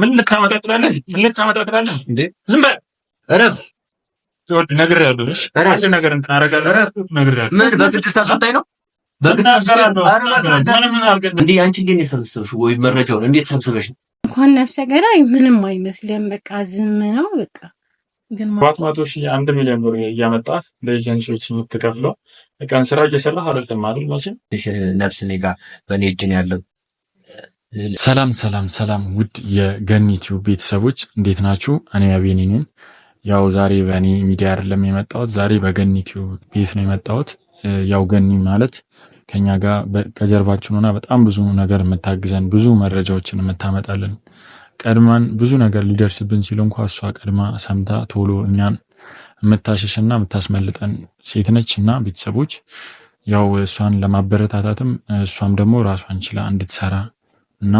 ምን ልታመጣ ትላለህ? ምን ልታመጣ ትላለህ? ዝም በል እረፍ። ነግሬሃለሁ። አንድ ነገር እንትን አደርጋለሁ። ነግሬሃለሁ። ምን በግድ ታስወጣኝ ነው? በግድ እንዴ? አንቺ እንዴት ነው የሰበሰብሽው? ወይ መረጃውን እንዴት ሰብስበሽ ነው? እንኳን ነፍሰ ገዳይ ምንም አይመስልም። በቃ ዝም ነው በቃ። ግን 700,000 1 ሚሊዮን ብር እያመጣ ለኤጀንሲዎች የምትከፍለው ቀን ስራ እየሰራህ አይደለም አይደል? መቼም ነፍስ እኔ ጋር በእኔ እጅ ነው ያለው። ሰላም ሰላም ሰላም፣ ውድ የገኒ ቲዩብ ቤተሰቦች እንዴት ናችሁ? እኔ አቤኔ ነኝ። ያው ዛሬ በእኔ ሚዲያ አይደለም የመጣሁት፣ ዛሬ በገኒ ቲዩብ ቤት ነው የመጣሁት። ያው ገኒ ማለት ከኛ ጋር ከጀርባችን ሆና በጣም ብዙ ነገር የምታግዘን፣ ብዙ መረጃዎችን የምታመጣልን፣ ቀድማን ብዙ ነገር ሊደርስብን ሲል እንኳ እሷ ቀድማ ሰምታ ቶሎ እኛን የምታሸሽና የምታስመልጠን ሴት ነች። እና ቤተሰቦች፣ ያው እሷን ለማበረታታትም እሷም ደግሞ ራሷን ችላ እንድትሰራ እና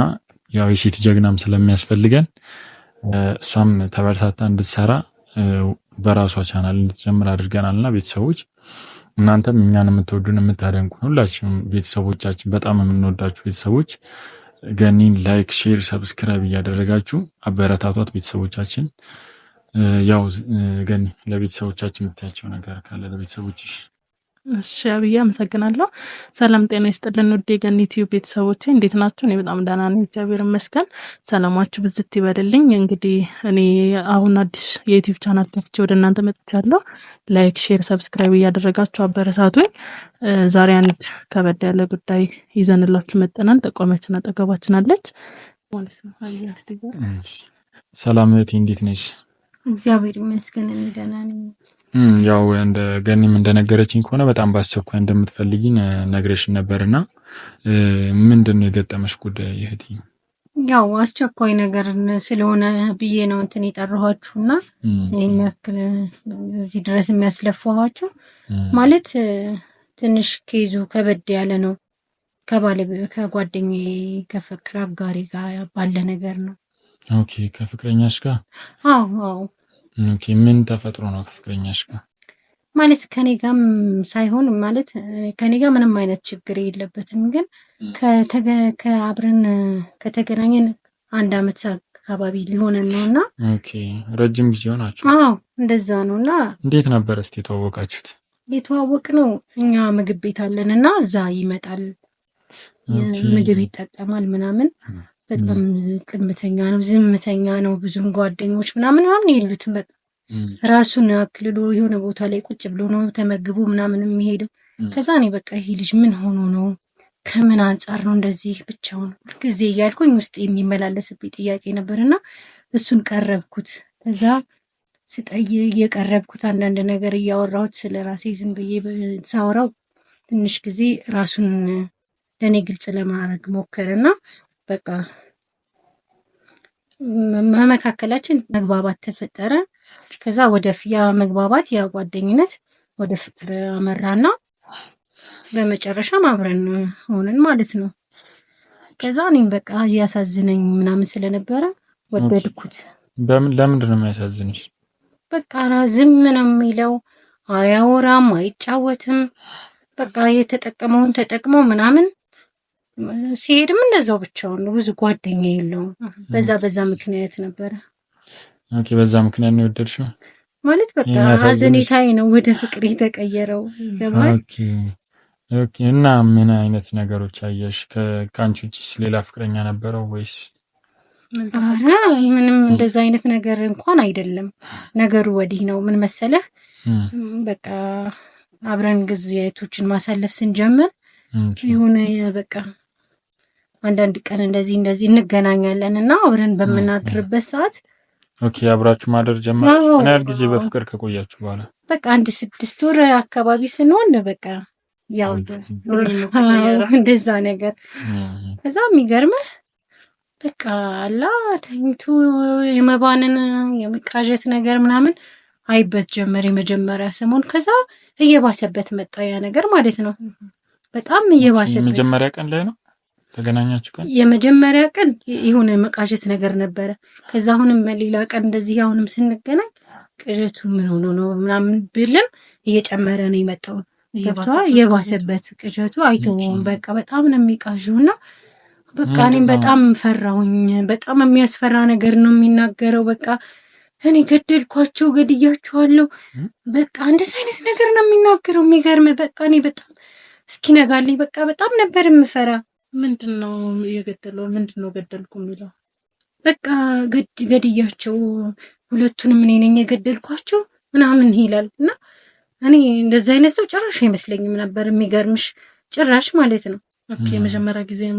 ያው የሴት ጀግናም ስለሚያስፈልገን እሷም ተበረታታ እንድትሰራ በራሷ ቻናል እንድትጀምር አድርገናል። እና ቤተሰቦች፣ እናንተም እኛን የምትወዱን የምታደንቁን ሁላችሁም ቤተሰቦቻችን፣ በጣም የምንወዳችሁ ቤተሰቦች፣ ገኒን like፣ share፣ subscribe እያደረጋችሁ አበረታቷት። ቤተሰቦቻችን፣ ያው ገኒ ለቤተሰቦቻችን የምታያቸው ነገር ካለ ለቤተሰቦችሽ። እሺ አብዬ፣ አመሰግናለሁ። ሰላም ጤና ይስጥልን ውድ የገኒ ቲዩብ ቤተሰቦቼ፣ እንዴት ናችሁ? እኔ በጣም ደህና ነኝ፣ እግዚአብሔር ይመስገን። ሰላማችሁ ብዝት ይበልልኝ። እንግዲህ እኔ አሁን አዲስ የዩቲዩብ ቻናል ከፍቼ ወደ እናንተ መጥቻለሁ። Like፣ share፣ subscribe እያደረጋችሁ አበረታቱኝ። ዛሬ አንድ ከበድ ያለ ጉዳይ ይዘንላችሁ መጥተናል። ጠቋሚያችን አጠገባችን አለች ማለት ነው። ሰላም እህቴ፣ እንዴት ነሽ? እግዚአብሔር ይመስገን፣ እኔ ደህና ነኝ። ያው እንደ ገኒም እንደነገረችኝ ከሆነ በጣም በአስቸኳይ እንደምትፈልጊኝ ነግረሽን ነበር። እና ምንድን ነው የገጠመሽ ጉዳይ እህቴ? ያው አስቸኳይ ነገር ስለሆነ ብዬ ነው እንትን የጠራኋችሁ እና ይህን ያክል እዚህ ድረስ የሚያስለፋኋችሁ። ማለት ትንሽ case ኡ ከበድ ያለ ነው። ከባለ ከጓደኛዬ ከፍቅር አጋሪ ጋር ባለ ነገር ነው። Okay፣ ከፍቅረኛሽ ጋር? አዎ። Okay፣ ምን ተፈጥሮ ነው ከፍቅረኛሽ ጋር? ማለት ከኔ ጋርም ሳይሆን፣ ማለት ከኔ ጋር ምንም አይነት ችግር የለበትም። ግን ከአብረን ከተገናኘን አንድ አመት አካባቢ ሊሆነን ነው እና Okay፣ ረጅም ጊዜ ሆናችሁ። አዎ፣ እንደዛ ነው እና እንዴት ነበር እስቲ የተዋወቃችሁት? የተዋወቅነው እኛ ምግብ ቤት አለን እና እዛ ይመጣል፣ ምግብ ይጠቀማል ምናምን። በጣም ጭምተኛ ነው፣ ዝምተኛ ነው። ብዙም ጓደኞች ምናምን ምናምን የሉትም። በቃ ራሱን አክልሎ የሆነ ቦታ ላይ ቁጭ ብሎ ነው ተመግቦ ምናምን የሚሄደው። ከዛ እኔ በቃ ይሄ ልጅ ምን ሆኖ ነው፣ ከምን አንጻር ነው እንደዚህ ብቻውን ሁልጊዜ እያልኩኝ ውስጥ የሚመላለስብኝ ጥያቄ ነበር እና እሱን ቀረብኩት። ከዛ ስጠይቅ እየቀረብኩት አንዳንድ ነገር እያወራሁት ስለ ራሴ ዝም ብዬ ሳወራው ትንሽ ጊዜ ራሱን ለእኔ ግልጽ ለማድረግ ሞከረና በቃ በመካከላችን መግባባት ተፈጠረ። ከዛ ወደ ያ መግባባት ያ ጓደኝነት ወደ ፍቅር አመራና በመጨረሻም አብረን ሆነን ማለት ነው። ከዛ እኔም በቃ እያሳዝነኝ ምናምን ስለነበረ ወደድኩት። በምን ለምንድን ነው የሚያሳዝንሽ? በቃ ዝም ነው የሚለው፣ አያወራም፣ አይጫወትም። በቃ የተጠቀመውን ተጠቅሞ ምናምን ሲሄድም እንደዛው ብቻውን ነው። ብዙ ጓደኛ የለውም። በዛ በዛ ምክንያት ነበረ። Okay፣ በዛ ምክንያት ነው የወደድሽው? ማለት በቃ ሀዘኔታዬ ነው ወደ ፍቅር የተቀየረው። ገባህ? Okay። እና ምን አይነት ነገሮች አየሽ? ከአንቺ ውጭስ ሌላ ፍቅረኛ ነበረው ወይስ? ኧረ ምንም እንደዛ አይነት ነገር እንኳን አይደለም። ነገሩ ወዲህ ነው። ምን መሰለህ፣ በቃ አብረን ጊዜያቶችን ማሳለፍ ስንጀምር የሆነ በቃ አንዳንድ ቀን እንደዚህ እንደዚህ እንገናኛለን እና አብረን በምናድርበት ሰዓት Okay፣ አብራችሁ ማደር ጀመራችሁ? ምን ያህል ጊዜ በፍቅር ከቆያችሁ በኋላ? በቃ አንድ 6 ወር አካባቢ ስንሆን በቃ ያው እንደዛ ነገር። ከዛ የሚገርምህ በቃ አላ ተኝቶ የመባንን የመቃዠት ነገር ምናምን አይበት ጀመር የመጀመሪያ ሰሞን። ከዛ እየባሰበት መጣ ያ ነገር ማለት ነው። በጣም እየባሰበት። የመጀመሪያ ቀን ላይ ነው ተገናኛችሁ ቀን? የመጀመሪያ ቀን የሆነ መቃዠት ነገር ነበረ። ከዛ አሁንም ሌላ ቀን እንደዚህ አሁንም ስንገናኝ ቅዠቱ ምን ሆኖ ነው ምናምን ብልም እየጨመረ ነው የመጣው። ገብቶሃል? የባሰበት ቅዠቱ አይተወውም። በቃ በጣም ነው የሚቃዠው እና በቃ እኔም በጣም ፈራሁኝ። በጣም የሚያስፈራ ነገር ነው የሚናገረው። በቃ እኔ ገደልኳቸው፣ ገድያቸዋለሁ፣ በቃ እንደዚህ አይነት ነገር ነው የሚናገረው። የሚገርም በቃ እኔ በጣም እስኪነጋልኝ በቃ በጣም ነበር የምፈራ። ምንድን ነው የገደለው? ምንድን ነው ገደልኩ የሚለው? በቃ ገድያቸው፣ ሁለቱንም እኔ ነኝ የገደልኳቸው ምናምን ይላል። እና እኔ እንደዚህ አይነት ሰው ጭራሽ አይመስለኝም ነበር። የሚገርምሽ ጭራሽ ማለት ነው። Okay፣ የመጀመሪያ ጊዜም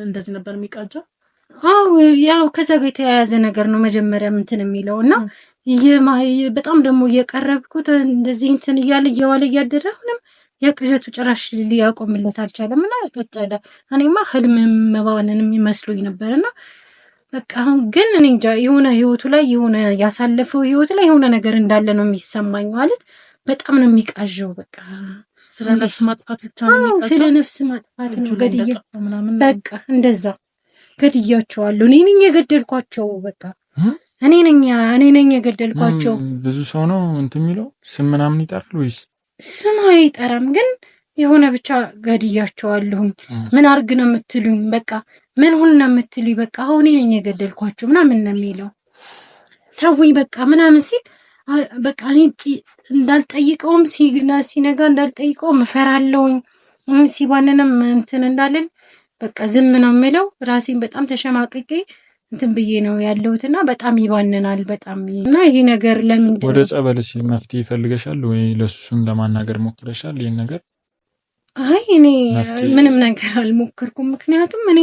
እንደዚህ ነበር የሚቃጀው? አዎ፣ ያው ከዛ ጋር የተያያዘ ነገር ነው መጀመሪያም እንትን የሚለው እና በጣም ደግሞ እየቀረብኩት እንደዚህ እንትን እያለ እየዋለ እያደረ አሁንም የቅዠቱ ጭራሽ ሊያቆምለት አልቻለም እና ቀጠለ። እኔማ ህልም መባነንም ይመስሉኝ ነበርና በቃ አሁን ግን እኔ እንጃ የሆነ ህይወቱ ላይ የሆነ ያሳለፈው ህይወት ላይ የሆነ ነገር እንዳለ ነው የሚሰማኝ። ማለት በጣም ነው የሚቃዠው። በቃ ስለ ነፍስ ማጥፋት ብቻ ነው የሚቃዠው። ስለ ነፍስ ማጥፋት ነው ገድያ፣ በቃ እንደዛ ገድያቸዋለሁ። እኔ ነኝ የገደልኳቸው። በቃ እኔ ነኝ የገደልኳቸው። ብዙ ሰው ነው እንትን የሚለው ስም ምናምን ይጠራል ወይስ? ስም አይጠራም፣ ግን የሆነ ብቻ ገድያቸዋለሁኝ። ምን አርግ ነው የምትሉኝ? በቃ ምን ሁን ነው የምትሉኝ? በቃ አሁን እኔ ነኝ የገደልኳቸው ምናምን ነው የሚለው። ተውኝ በቃ ምናምን ሲል በቃ እኔ እንዳልጠይቀውም ሲነጋ እንዳልጠይቀውም እፈራለሁኝ። ሲባንንም እንትን እንዳልል በቃ ዝም ነው የምለው። ራሴን በጣም ተሸማቅቄ እንትን ብዬ ነው ያለሁትና በጣም ይባንናል። በጣም እና ይሄ ነገር ለምንድን ወደ ጸበልስ መፍትሄ ይፈልገሻል ወይ? ለሱም ለማናገር ሞክረሻል ይሄን ነገር? አይ እኔ ምንም ነገር አልሞከርኩም። ምክንያቱም እኔ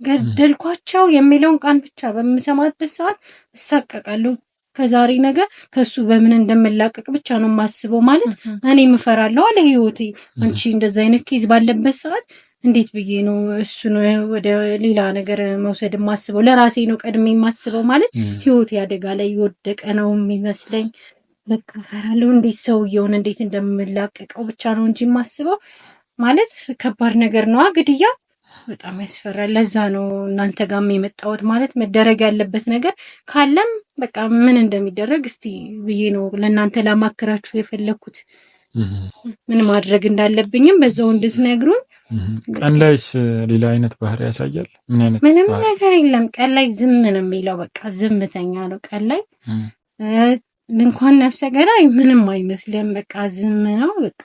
ገደልኳቸው የሚለውን ቃል ብቻ በምሰማበት ሰዓት እሳቀቃለሁ። ከዛሬ ነገር ከሱ በምን እንደምላቀቅ ብቻ ነው የማስበው። ማለት እኔ እፈራለሁ አለ ህይወቴ። አንቺ እንደዛ አይነት case ባለበት ሰዓት እንዴት ብዬ ነው እሱን ወደ ሌላ ነገር መውሰድ የማስበው? ለራሴ ነው ቀድሜ የማስበው። ማለት ህይወቴ አደጋ ላይ የወደቀ ነው የሚመስለኝ። በቃ እፈራለሁ። እንዴት ሰውየውን እንዴት እንደምላቀቀው ብቻ ነው እንጂ የማስበው። ማለት ከባድ ነገር ነዋ ግድያ፣ በጣም ያስፈራል። ለዛ ነው እናንተ ጋርም የመጣሁት። ማለት መደረግ ያለበት ነገር ካለም በቃ ምን እንደሚደረግ እስቲ ብዬ ነው ለእናንተ ላማክራችሁ የፈለግኩት። ምን ማድረግ እንዳለብኝም በዛው እንድትነግሩኝ። ቀን ላይስ ሌላ አይነት ባህሪ ያሳያል? ምን አይነት? ምንም ነገር የለም። ቀን ላይ ዝም ነው የሚለው። በቃ ዝምተኛ ነው ቀን ላይ። እንኳን ነፍሰ ገዳይ ምንም አይመስልም። በቃ ዝም ነው በቃ።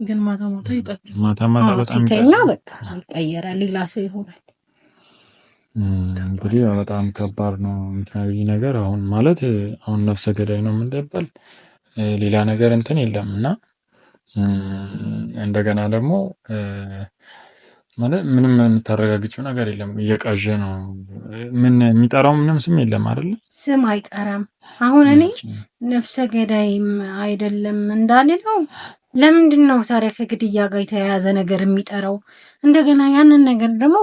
ግን ማታ ማታ ይጠፋል። ማታ ማታ በጣም ሲተኛ በቃ ይቀየራል፣ ሌላ ሰው ይሆናል። እንግዲህ በጣም ከባድ ነው ይህ ነገር። አሁን ማለት አሁን ነፍሰ ገዳይ ነው የምንባል ሌላ ነገር እንትን የለም እና እንደገና ደግሞ ማለት ምንም የምታረጋግጪው ነገር የለም። እየቃዠ ነው። ምን የሚጠራው ምንም ስም የለም አይደለ? ስም አይጠራም። አሁን እኔ ነፍሰ ገዳይም አይደለም እንዳልለው ለምንድን ነው ታዲያ ከግድያ ጋር የተያያዘ ነገር የሚጠራው? እንደገና ያንን ነገር ደግሞ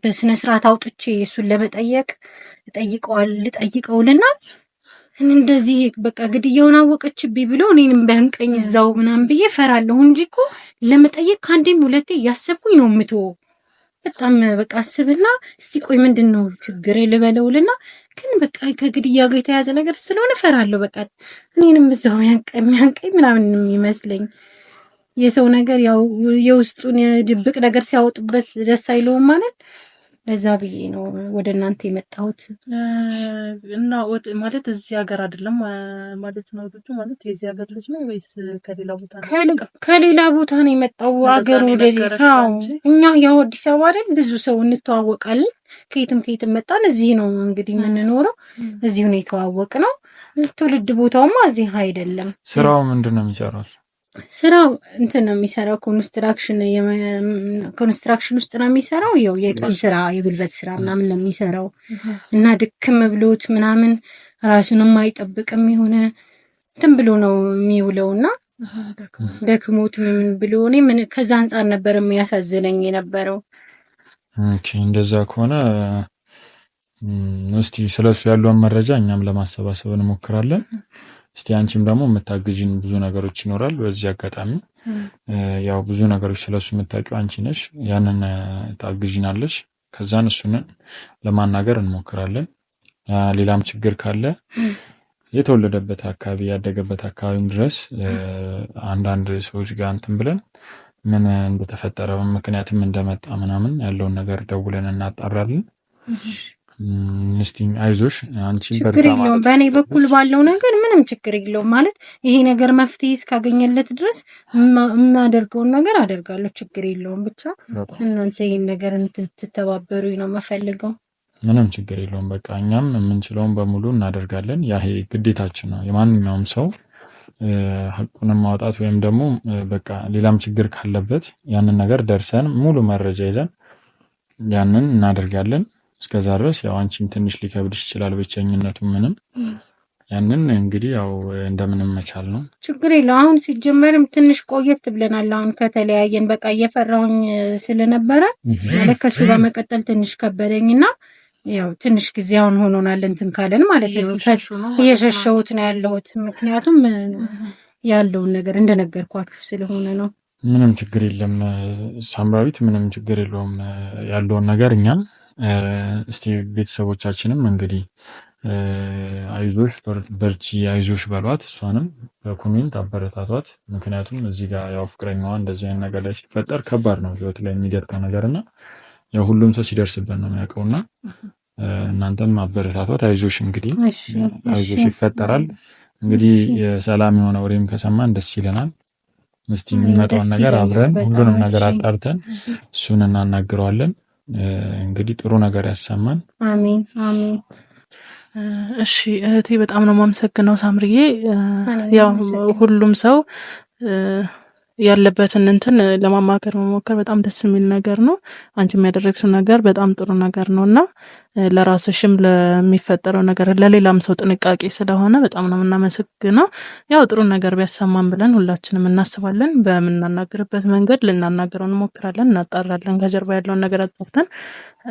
በስነ ስርዓት አውጥቼ እሱን ለመጠየቅ ልጠይቀውልና እንደዚህ በቃ ግድያውን አወቀችብኝ ብሎ እኔንም ቢያንቀኝ እዛው ምናምን ብዬ እፈራለሁ እንጂ እኮ ለመጠየቅ ከአንዴም ሁለቴ እያሰብኩኝ ነው የምትወው። በጣም በቃ አስብና እስቲ ቆይ ምንድን ነው ችግር ልበለውልና ግን በቃ ከግድያ ጋር የተያያዘ ነገር ስለሆነ እፈራለሁ። በቃ እኔንም እዛው ያንቀኝ ምናምን የሚመስለኝ የሰው ነገር ያው የውስጡን ድብቅ ነገር ሲያወጡበት ደስ አይለውም ማለት። ለዛ ብዬ ነው ወደ እናንተ የመጣሁት። እና ማለት እዚህ ሀገር አይደለም ማለት ነው ልጁ? ማለት የዚህ ሀገር ልጅ ነው ወይስ ከሌላ ቦታ ነው? ከሌላ ቦታ ነው የመጣው። ሀገር ወደ እኛ ያው አዲስ አበባ አይደል ብዙ ሰው እንተዋወቃለን። ከየትም ከየትም መጣን። እዚህ ነው እንግዲህ የምንኖረው፣ እዚሁ ነው የተዋወቅነው። ትውልድ ቦታውማ እዚህ አይደለም። ስራው ምንድን ነው የሚሰራው? ስራው እንትን ነው የሚሰራው፣ construction ውስጥ ነው የሚሰራው። ያው የቀን ስራ የጉልበት ስራ ምናምን ነው የሚሰራው እና ድክም ብሎት ምናምን ራሱንም አይጠብቅም የሆነ እንትን ብሎ ነው የሚውለውና ደክሞት ምን ብሎ እኔ ምን ከዛ አንጻር ነበር የሚያሳዝነኝ የነበረው። Okay፣ እንደዛ ከሆነ እስቲ ስለሱ ያለውን መረጃ እኛም ለማሰባሰብ እንሞክራለን። እስቲ አንቺም ደግሞ የምታግዢን ብዙ ነገሮች ይኖራል። በዚህ አጋጣሚ ያው ብዙ ነገሮች ስለሱ የምታውቂው አንቺ ነሽ። ያንን ታግዢናለሽ። ከዛን እሱን ለማናገር እንሞክራለን። ሌላም ችግር ካለ የተወለደበት አካባቢ ያደገበት አካባቢም ድረስ አንዳንድ ሰዎች ጋር እንትን ብለን ምን እንደተፈጠረ ምክንያትም እንደመጣ ምናምን ያለውን ነገር ደውለን እናጣራለን። እስቲ አይዞሽ አንቺ ችግር የለውም። በእኔ በኩል ባለው ነገር ምንም ችግር የለውም። ማለት ይሄ ነገር መፍትሄ እስካገኘለት ድረስ የማደርገውን ነገር አደርጋለሁ። ችግር የለውም። ብቻ እናንተ ይሄን ነገር እንድትተባበሩኝ ነው የምፈልገው። ምንም ችግር የለውም። በቃ እኛም የምንችለውን በሙሉ እናደርጋለን። ያ ግዴታችን ነው። የማንኛውም ሰው ሐቁንም ማውጣት ወይም ደግሞ በቃ ሌላም ችግር ካለበት ያንን ነገር ደርሰን ሙሉ መረጃ ይዘን ያንን እናደርጋለን። እስከዛ ድረስ ያው አንቺም ትንሽ ሊከብድሽ ይችላል ብቸኝነቱ ምንም ያንን እንግዲህ ያው እንደምንም መቻል ነው። ችግር የለው። አሁን ሲጀመርም ትንሽ ቆየት ብለናል። አሁን ከተለያየን በቃ እየፈራሁኝ ስለነበረ ማለት ከሱ ጋር መቀጠል ትንሽ ከበደኝና ያው ትንሽ ጊዜ አሁን ሆኖናል እንትን ካለን ማለት ነው። እየሸሸሁት ነው ያለሁት ምክንያቱም ያለውን ነገር እንደነገርኳችሁ ስለሆነ ነው። ምንም ችግር የለም ሳምራዊት፣ ምንም ችግር የለውም ያለውን ነገር እኛም እስቲ ቤተሰቦቻችንም እንግዲህ አይዞሽ በርቺ፣ አይዞሽ በሏት። እሷንም በ comment አበረታቷት። ምክንያቱም እዚህ ጋር ያው ፍቅረኛዋ እንደዚህ አይነት ነገር ላይ ሲፈጠር ከባድ ነው ህይወት ላይ የሚገጥመው ነገር እና ያው ሁሉም ሰው ሲደርስበት ነው የሚያውቀው እና እናንተም አበረታቷት። አይዞሽ እንግዲህ አይዞሽ ይፈጠራል። እንግዲህ ሰላም የሆነ ወሬም ከሰማን ደስ ይለናል። እስቲ የሚመጣውን ነገር አብረን ሁሉንም ነገር አጣርተን እሱን እናናግረዋለን። እንግዲህ ጥሩ ነገር ያሰማን። አሜን አሜን። እሺ እህቴ በጣም ነው የማመሰግነው ሳምርዬ። ያው ሁሉም ሰው ያለበትን እንትን ለማማከር መሞከር በጣም ደስ የሚል ነገር ነው። አንቺ የሚያደረግሽው ነገር በጣም ጥሩ ነገር ነው እና ለራስሽም ለሚፈጠረው ነገር ለሌላም ሰው ጥንቃቄ ስለሆነ በጣም ነው የምናመሰግነው። ያው ጥሩ ነገር ቢያሰማን ብለን ሁላችንም እናስባለን። በምናናግርበት መንገድ ልናናግረው እንሞክራለን፣ እናጣራለን። ከጀርባ ያለውን ነገር አጣርተን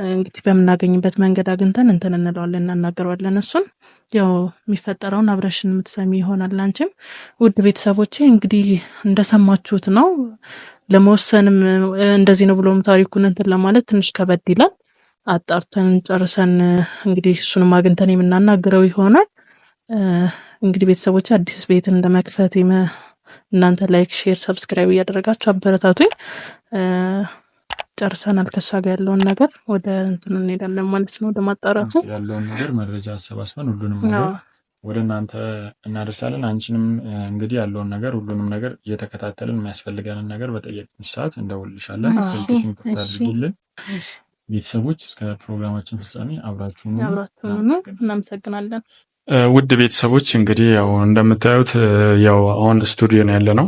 እንግዲህ በምናገኝበት መንገድ አግኝተን እንትን እንለዋለን፣ እናናግረዋለን እሱን ያው የሚፈጠረውን አብረሽን የምትሰሚ ይሆናል። አንቺም ውድ ቤተሰቦቼ እንግዲህ እንደሰማችሁት ነው። ለመወሰንም እንደዚህ ነው ብሎም ታሪኩን እንትን ለማለት ትንሽ ከበድ ይላል። አጣርተን ጨርሰን እንግዲህ እሱንም አግኝተን የምናናግረው ይሆናል። እንግዲህ ቤተሰቦቼ አዲስ ቤት እንደመክፈት እናንተ like፣ share፣ subscribe እያደረጋችሁ አበረታቱኝ። ጨርሰናል። ከእሷ ጋር ያለውን ነገር ወደ እንትኑ እንሄዳለን ማለት ነው፣ ወደ ማጣራቱ ያለውን ነገር መረጃ አሰባስበን ሁሉንም ነገር ወደ እናንተ እናደርሳለን። አንቺንም እንግዲህ ያለውን ነገር ሁሉንም ነገር እየተከታተልን የሚያስፈልገንን ነገር በጠየቅንሽ ሰዓት እንደውልሻለን። ስልክሽን ክፍት አድርጊልን። ቤተሰቦች እስከ ፕሮግራማችን ፍጻሜ አብራችሁን እናመሰግናለን። ውድ ቤተሰቦች እንግዲህ ያው እንደምታዩት ያው አሁን ስቱዲዮ ነው ያለ ነው።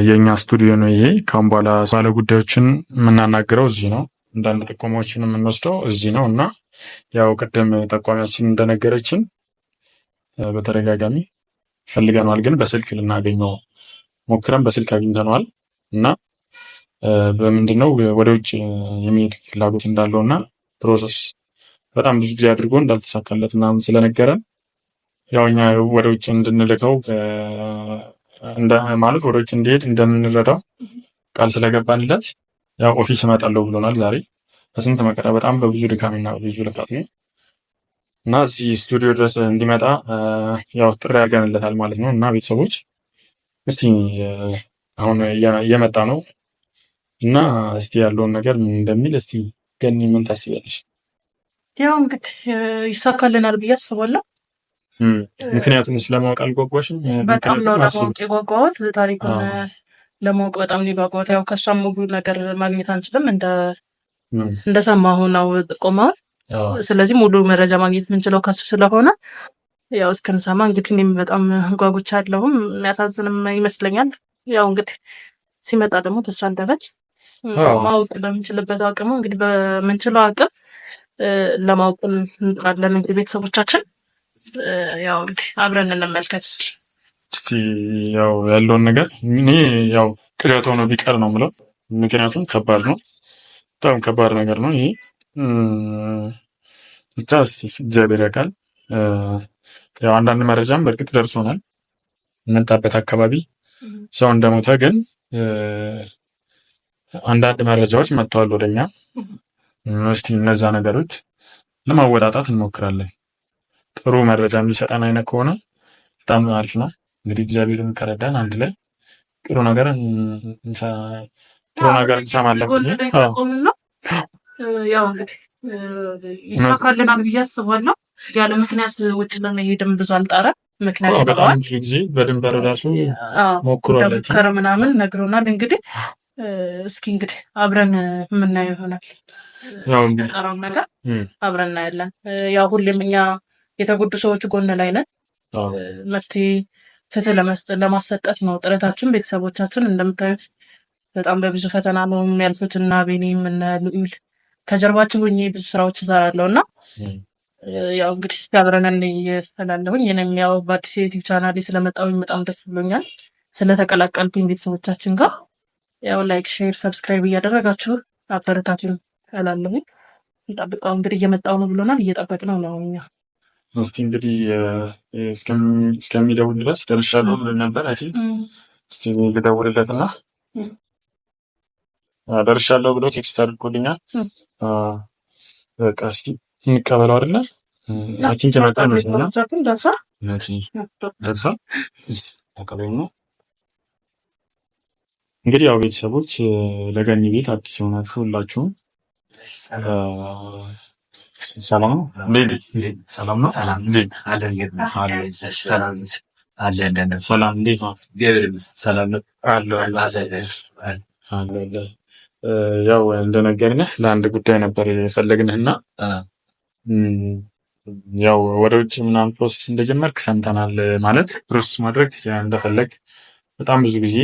የእኛ ስቱዲዮ ነው ይሄ። ካሁን በኋላ ባለ ጉዳዮችን የምናናግረው እዚህ ነው። አንዳንድ ጥቆማዎችን የምንወስደው እዚህ ነው እና ያው ቅድም ጠቋሚያችን እንደነገረችን በተደጋጋሚ ፈልገነዋል፣ ግን በስልክ ልናገኘው ሞክረን በስልክ አግኝተነዋል እና በምንድን ነው ወደ ውጭ የሚሄድ ፍላጎት እንዳለው እና process በጣም ብዙ ጊዜ አድርጎ እንዳልተሳካለት ምናምን ስለነገረን ያው እኛ ወደ ውጭ እንድንልከው ማለት ወደ ውጭ እንዲሄድ እንደምንረዳው ቃል ስለገባንለት ያው office እመጣለሁ ብሎናል። ዛሬ በስንት መከራ በጣም በብዙ ድካምና በብዙ ልፋት ነው እና እዚህ ስቱዲዮ ድረስ እንዲመጣ ያው ጥሪ አድርገንለታል ማለት ነው። እና ቤተሰቦች እስቲ አሁን እየመጣ ነው እና እስቲ ያለውን ነገር ምን እንደሚል እስቲ ገኒ ምን ታስቢያለሽ? ያው እንግዲህ ይሳካልናል ብዬ አስባለሁ። ምክንያቱም ስለማወቅ አልጓጓሽም? በጣም ነው ለማወቅ የጓጓሁት። ታሪኩን ለማወቅ በጣም ነው የጓጓሁት። ያው ከእሷም ሙሉ ነገር ማግኘት አንችልም፣ እንደሰማሁ ነው ጥቆማውን። ስለዚህ ሙሉ መረጃ ማግኘት የምንችለው ከሱ ስለሆነ ያው እስክንሰማ እንግዲህ እኔም በጣም ጓጉቻለሁም። የሚያሳዝንም ይመስለኛል። ያው እንግዲህ ሲመጣ ደግሞ ከእሷ አንደበት ማወቅ በምንችልበት አቅሙ እንግዲህ በምንችለው አቅም ለማወቅ እንጥራለን። እንግዲህ ቤተሰቦቻችን ያው እንግዲህ አብረን እንመልከት እስቲ ያው ያለውን ነገር እኔ ያው ቅዠት ሆኖ ቢቀር ነው የምለው። ምክንያቱም ከባድ ነው፣ በጣም ከባድ ነገር ነው ይሄ። ብቻ እስቲ እግዚአብሔር ያውቃል። ያው አንዳንድ መረጃም በእርግጥ ደርሶናል። የመጣበት አካባቢ ሰው እንደሞተ ግን አንዳንድ መረጃዎች መጥተዋል ወደኛ። እስቲ እነዛ ነገሮች ለማወጣጣት እንሞክራለን። ጥሩ መረጃ የሚሰጠን አይነት ከሆነ በጣም አሪፍ ነው። እንግዲህ እግዚአብሔርን ከረዳን አንድ ላይ ጥሩ ነገር ጥሩ ነገር እንሰማለን። ያው እንግዲህ ይሳካልናል ብዬ አስባለሁ። ያለ ምክንያት ውጭ ለመሄድም ብዙ አልጣረም። ምክንያት በጣም ብዙ ጊዜ በድንበር ራሱ ሞክሯል ሞከረ ምናምን ነግሮናል። እንግዲህ እስኪ እንግዲህ አብረን የምናየው ይሆናል። ያው ነገር አብረን እናያለን። ያው ሁሌም እኛ የተጎዱ ሰዎች ጎን ላይ ነን። መፍትሄ ፍትህ ለማሰጠት ነው ጥረታችን። ቤተሰቦቻችን እንደምታዩት በጣም በብዙ ፈተና ነው የሚያልፉት እና ቤኔም እነ ልዑል ከጀርባችን ሆኜ ብዙ ስራዎች እሰራለሁ እና ያው እንግዲህ እስኪ አብረን እላለሁኝ። እኔም ያው በአዲስ ዩቲዩብ ቻናሌ ስለመጣሁኝ በጣም ደስ ብሎኛል ስለተቀላቀልኩኝ ቤተሰቦቻችን ጋር ያው like፣ share፣ subscribe እያደረጋችሁ አበረታቱን እላለሁኝ። እንጠብቀው እንግዲህ እየመጣው ነው ብሎናል። እየጠበቅነው ነው እኛ። እስቲ እንግዲህ እስከሚደውል ድረስ ደርሻለሁ ብሎን ነበር። I think እስቲ ልደውልለትና ደርሻለሁ ብሎ text አድርጎልኛል። በቃ እስቲ እንቀበለው አይደለ? I think የመጣ ይመስለኛል። ደርሷል። ተቀበሉ ነው እንግዲህ ያው ቤተሰቦች ለገኒ ቤት አዲስ የሆናችሁ ሁላችሁም ሰላም ነው። ሰላም ነው። ሰላም እንዴት ነው? ሰላም አለ። ያው እንደነገርንህ ለአንድ ጉዳይ ነበር የፈለግንህና ያው ወደ ውጭ ምናምን process እንደጀመርክ ሰምተናል። ማለት process ማድረግ እንደፈለግ በጣም ብዙ ጊዜ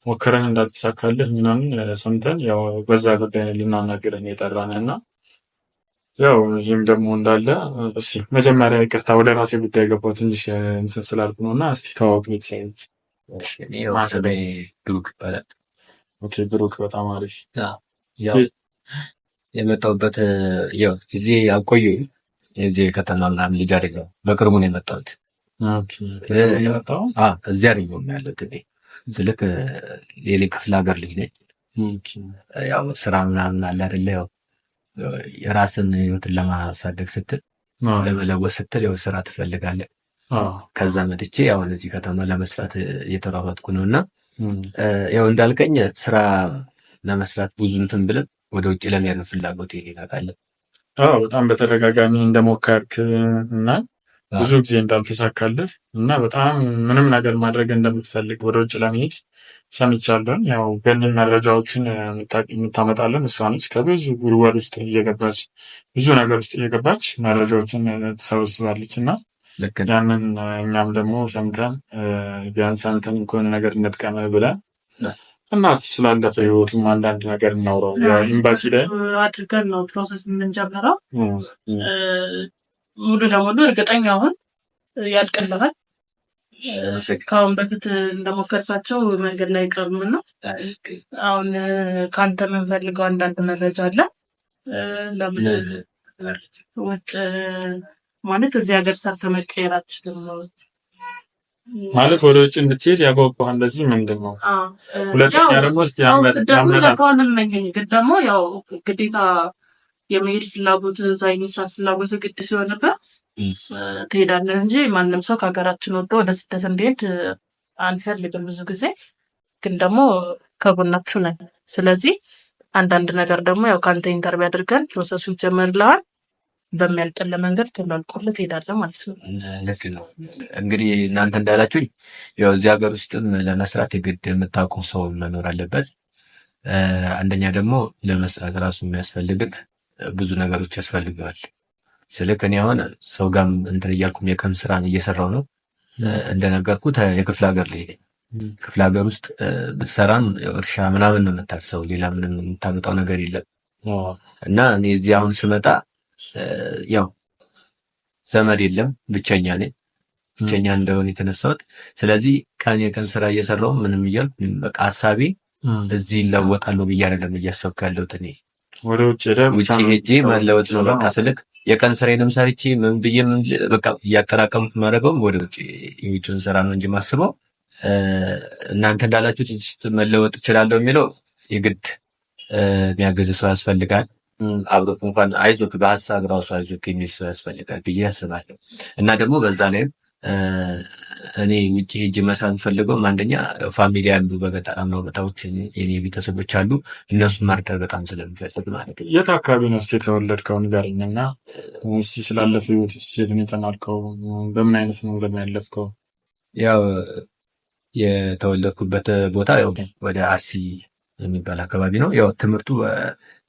ሞክረን እንዳልተሳካልህ ምናምን ሰምተን ያው በዛ ጉዳይ ልናናግርህ የጠራንህ እና ያው ይህም ደግሞ እንዳለ እስኪ መጀመሪያ ይቅርታ ወደ ራሴ ጉዳይ ገባሁ ትንሽ እንትን ስላልኩ ነው እና እስቲ ተዋወቅ ቤተሰብ። ብሩክ ይባላል። Okay ብሩክ፣ በጣም አሪፍ። ያው የመጣሁበት ያው ጊዜ አልቆየሁም። የዚህ ከተማ ምናምን ልጅ አይደለሁም። በቅርቡ ነው የመጣሁት። እዚህ አይደለሁም ያለሁት እኔ ስልክ ሌላ ክፍለ ሀገር ልጅ ነኝ። ያው ስራ ምናምን አለ አይደለ? ያው የራስን ህይወትን ለማሳደግ ስትል ለመለወጥ ስትል ያው ስራ ትፈልጋለህ። ከዛ መጥቼ ያው እዚህ ከተማ ለመስራት እየተሯሯጥኩ ነው እና ያው እንዳልከኝ ስራ ለመስራት ብዙ እንትን ብለን ወደ ውጭ ለመሄድ ነው ፍላጎት ታውቃለህ። አዎ በጣም በተደጋጋሚ እንደሞከርክ እና ብዙ ጊዜ እንዳልተሳካልህ እና በጣም ምንም ነገር ማድረግ እንደምትፈልግ ወደ ውጭ ለመሄድ ሰምቻለሁ። ያው ገንን መረጃዎችን የምታመጣለን እሷ ነች። ከብዙ ጉድጓድ ውስጥ እየገባች ብዙ ነገር ውስጥ እየገባች መረጃዎችን ትሰበስባለች እና ያንን እኛም ደግሞ ሰምተን ቢያንስ አንተን ከሆነ ነገር እንጥቀምህ ብለን እና እስኪ ስላለፈ ህይወቱም አንዳንድ ነገር እናውራው። ኤምባሲ ላይ አድርገን ነው process የምንጀምረው። ሙሉ ለሙሉ እርግጠኛ አሁን ያልቅልሃል። ከአሁን በፊት እንደሞከርካቸው መንገድ ላይ ቀርም ነው። አሁን ከአንተ የምንፈልገው አንዳንድ መረጃ አለ። ለምን ውጭ ማለት እዚህ ሀገር ሰርተህ መቀየር አትችልም ማለት ወደ ውጭ እንድትሄድ ያጓጓህ እንደዚህ ምንድን ነው? ሁለተኛ ደግሞ እስኪ ለሰው አልመኝም፣ ግን ደግሞ ያው ግዴታ የመሄድ ፍላጎት እዛ የመስራት ፍላጎት ግድ ሲሆንበት ትሄዳለህ እንጂ ማንም ሰው ከሀገራችን ወጥቶ ወደ ስደት እንዲሄድ አንፈልግም ብዙ ጊዜ። ግን ደግሞ ከጎናችሁ ነን። ስለዚህ አንዳንድ ነገር ደግሞ ያው ከአንተ interview አድርገን process ኡ ይጀመርልሃል። በሚያልቅልህ መንገድ ቶሎ አልቆልህ ትሄዳለህ ማለት ነው። ልክ ነው። እንግዲህ እናንተ እንዳላችሁኝ ያው እዚህ ሀገር ውስጥም ለመስራት የግድ የምታውቀው ሰው መኖር አለበት። አንደኛ ደግሞ ለመስራት ራሱ የሚያስፈልግህ ብዙ ነገሮች ያስፈልገዋል። ስልክ እኔ አሁን ሰው ጋርም እንትን እያልኩም የቀን ስራን እየሰራው ነው። እንደነገርኩት የክፍለ ሀገር ልጅ ነኝ። ክፍለ ሀገር ውስጥ ብትሰራም እርሻ ምናምን ነው የምታርሰው፣ ሌላ ምንም የምታመጣው ነገር የለም። እና እኔ እዚህ አሁን ስመጣ ያው ዘመድ የለም፣ ብቸኛ ነኝ። ብቸኛ እንደሆነ የተነሳሁት። ስለዚህ ቀን የቀን ስራ እየሰራው ምንም እያልኩ በቃ ሀሳቤ እዚህ ይለወጣለሁ ብዬ አይደለም እያሰብኩ ያለሁት እኔ ወደ ውጭ ሄደህ ውጭ ሄጄ መለወጥ ነው። በቃ ስልክ የቀን ስራዬንም ሰርቼ ምን ብዬ ምን በቃ እያጠራቀምኩ ማድረገውም ወደ ውጭ የውጭውን ስራ ነው እንጂ ማስበው እናንተ እንዳላችሁት እዚህ ውስጥ መለወጥ እችላለሁ የሚለው የግድ የሚያገዝ ሰው ያስፈልጋል። አብሮት እንኳን አይዞህ በሀሳብ ራሱ አይዞህ የሚል ሰው ያስፈልጋል ብዬ አስባለሁ። እና ደግሞ በዛ ላይም እኔ ውጭ ሄጄ መስራት የምፈልገውም አንደኛ family ያሉ በገጠራማ ቦታዎች የኔ ቤተሰቦች አሉ። እነሱን መርዳት በጣም ስለምፈልግ ማለት ነው። የት አካባቢ ነው እስኪ የተወለድከው ንገረኝ፣ እና እስኪ ስላለፈ ህይወት የት ነው የተማርከው? በምን አይነት መንገድ ነው ያለፍከው? ያው የተወለድኩበት ቦታ ያው ወደ አርሲ የሚባል አካባቢ ነው። ያው ትምህርቱ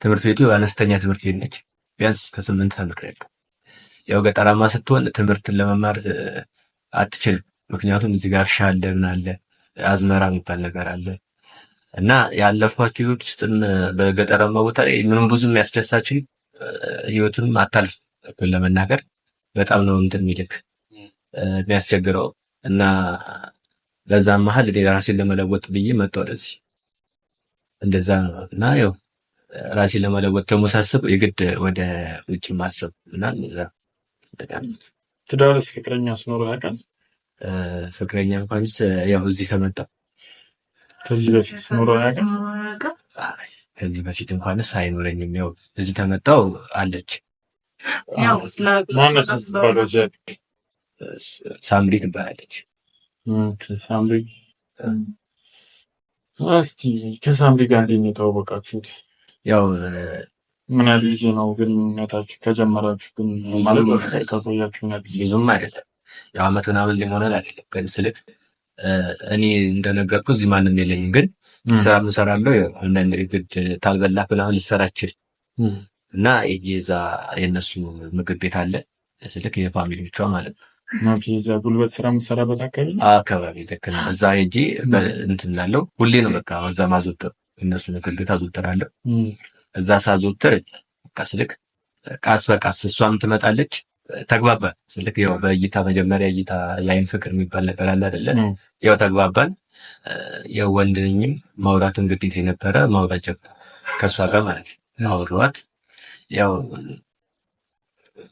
ትምህርት ቤቱ አነስተኛ ትምህርት ቤት ነች። ቢያንስ ከ8 ተምሬያለሁ። ያው ገጠራማ ስትሆን ትምህርትን ለመማር አትችልም። ምክንያቱም እዚህ ጋር እርሻ አለ፣ ምን አለ፣ አዝመራ የሚባል ነገር አለ እና ያለፍኳቸው ህይወት ውስጥም በገጠራማ ቦታ ላይ ምንም ብዙ የሚያስደሳችን ህይወትም አታልፍ ለመናገር በጣም ነው እንትን የሚልክ የሚያስቸግረው እና በዛ መሀል እኔ ራሴን ለመለወጥ ብዬ መጣሁ ወደዚህ። እንደዛ ነው እና ያው ራሴን ለመለወጥ ደግሞ ሳስብ የግድ ወደ ውጭ ማሰብ እና እንደዛ። ትዳርስ ፍቅረኛ ሲኖር ያውቃል? ፍቅረኛ እንኳንስ ያው እዚህ ከመጣ ከዚህ በፊት ሲኖር ያውቃል? ከዚህ በፊት እንኳንስ አይኖረኝም። ያው እዚህ ተመጣው አለች። ማነች የምትባለው? ሳምሪ ትባላለች። ሳምሪ። እስቲ ከሳምሪ ጋር እንዴት ነው የተዋወቃችሁት? ያው ምን ያህል ጊዜ ነው ግንኙነታችሁ ከጀመራችሁ? ግን ማለት በፍቅር ከቆያችሁ ምን ያህል ጊዜ? ብዙም አይደለም፣ ያው አመት ምናምን ሊሆነን አይደለም። ግን ስልክ እኔ እንደነገርኩ እዚህ ማንም የለኝም፣ ግን ስራ እሰራለሁ። አንዳንድ ግድ ታልበላህ ምናምን ልትሰራ አትችልም። እና እዛ የእነሱ ምግብ ቤት አለ ስልክ የ family ዎቿ ማለት ነው። እዛ ጉልበት ስራ የምትሰራበት አካባቢ አካባቢ ልክ ነው። እዛ ሄጄ እንትን እላለሁ። ሁሌ ነው በቃ እዛ ማዘወትር፣ እነሱ ምግብ ቤት አዘወትራለሁ። እዛ ሳዘወትር በቃ ስልክ ቃስ በቃስ እሷም ትመጣለች። ተግባባን ስልክ ያው በእይታ መጀመሪያ እይታ የአይን ፍቅር የሚባል ነገር አለ አይደለ? ያው ተግባባን። ያው ወንድ ነኝም ማውራትም ግዴታ የነበረ ማውራት ጀመርኩ ከእሷ ጋር ማለት ነው። አወራኋት። ያው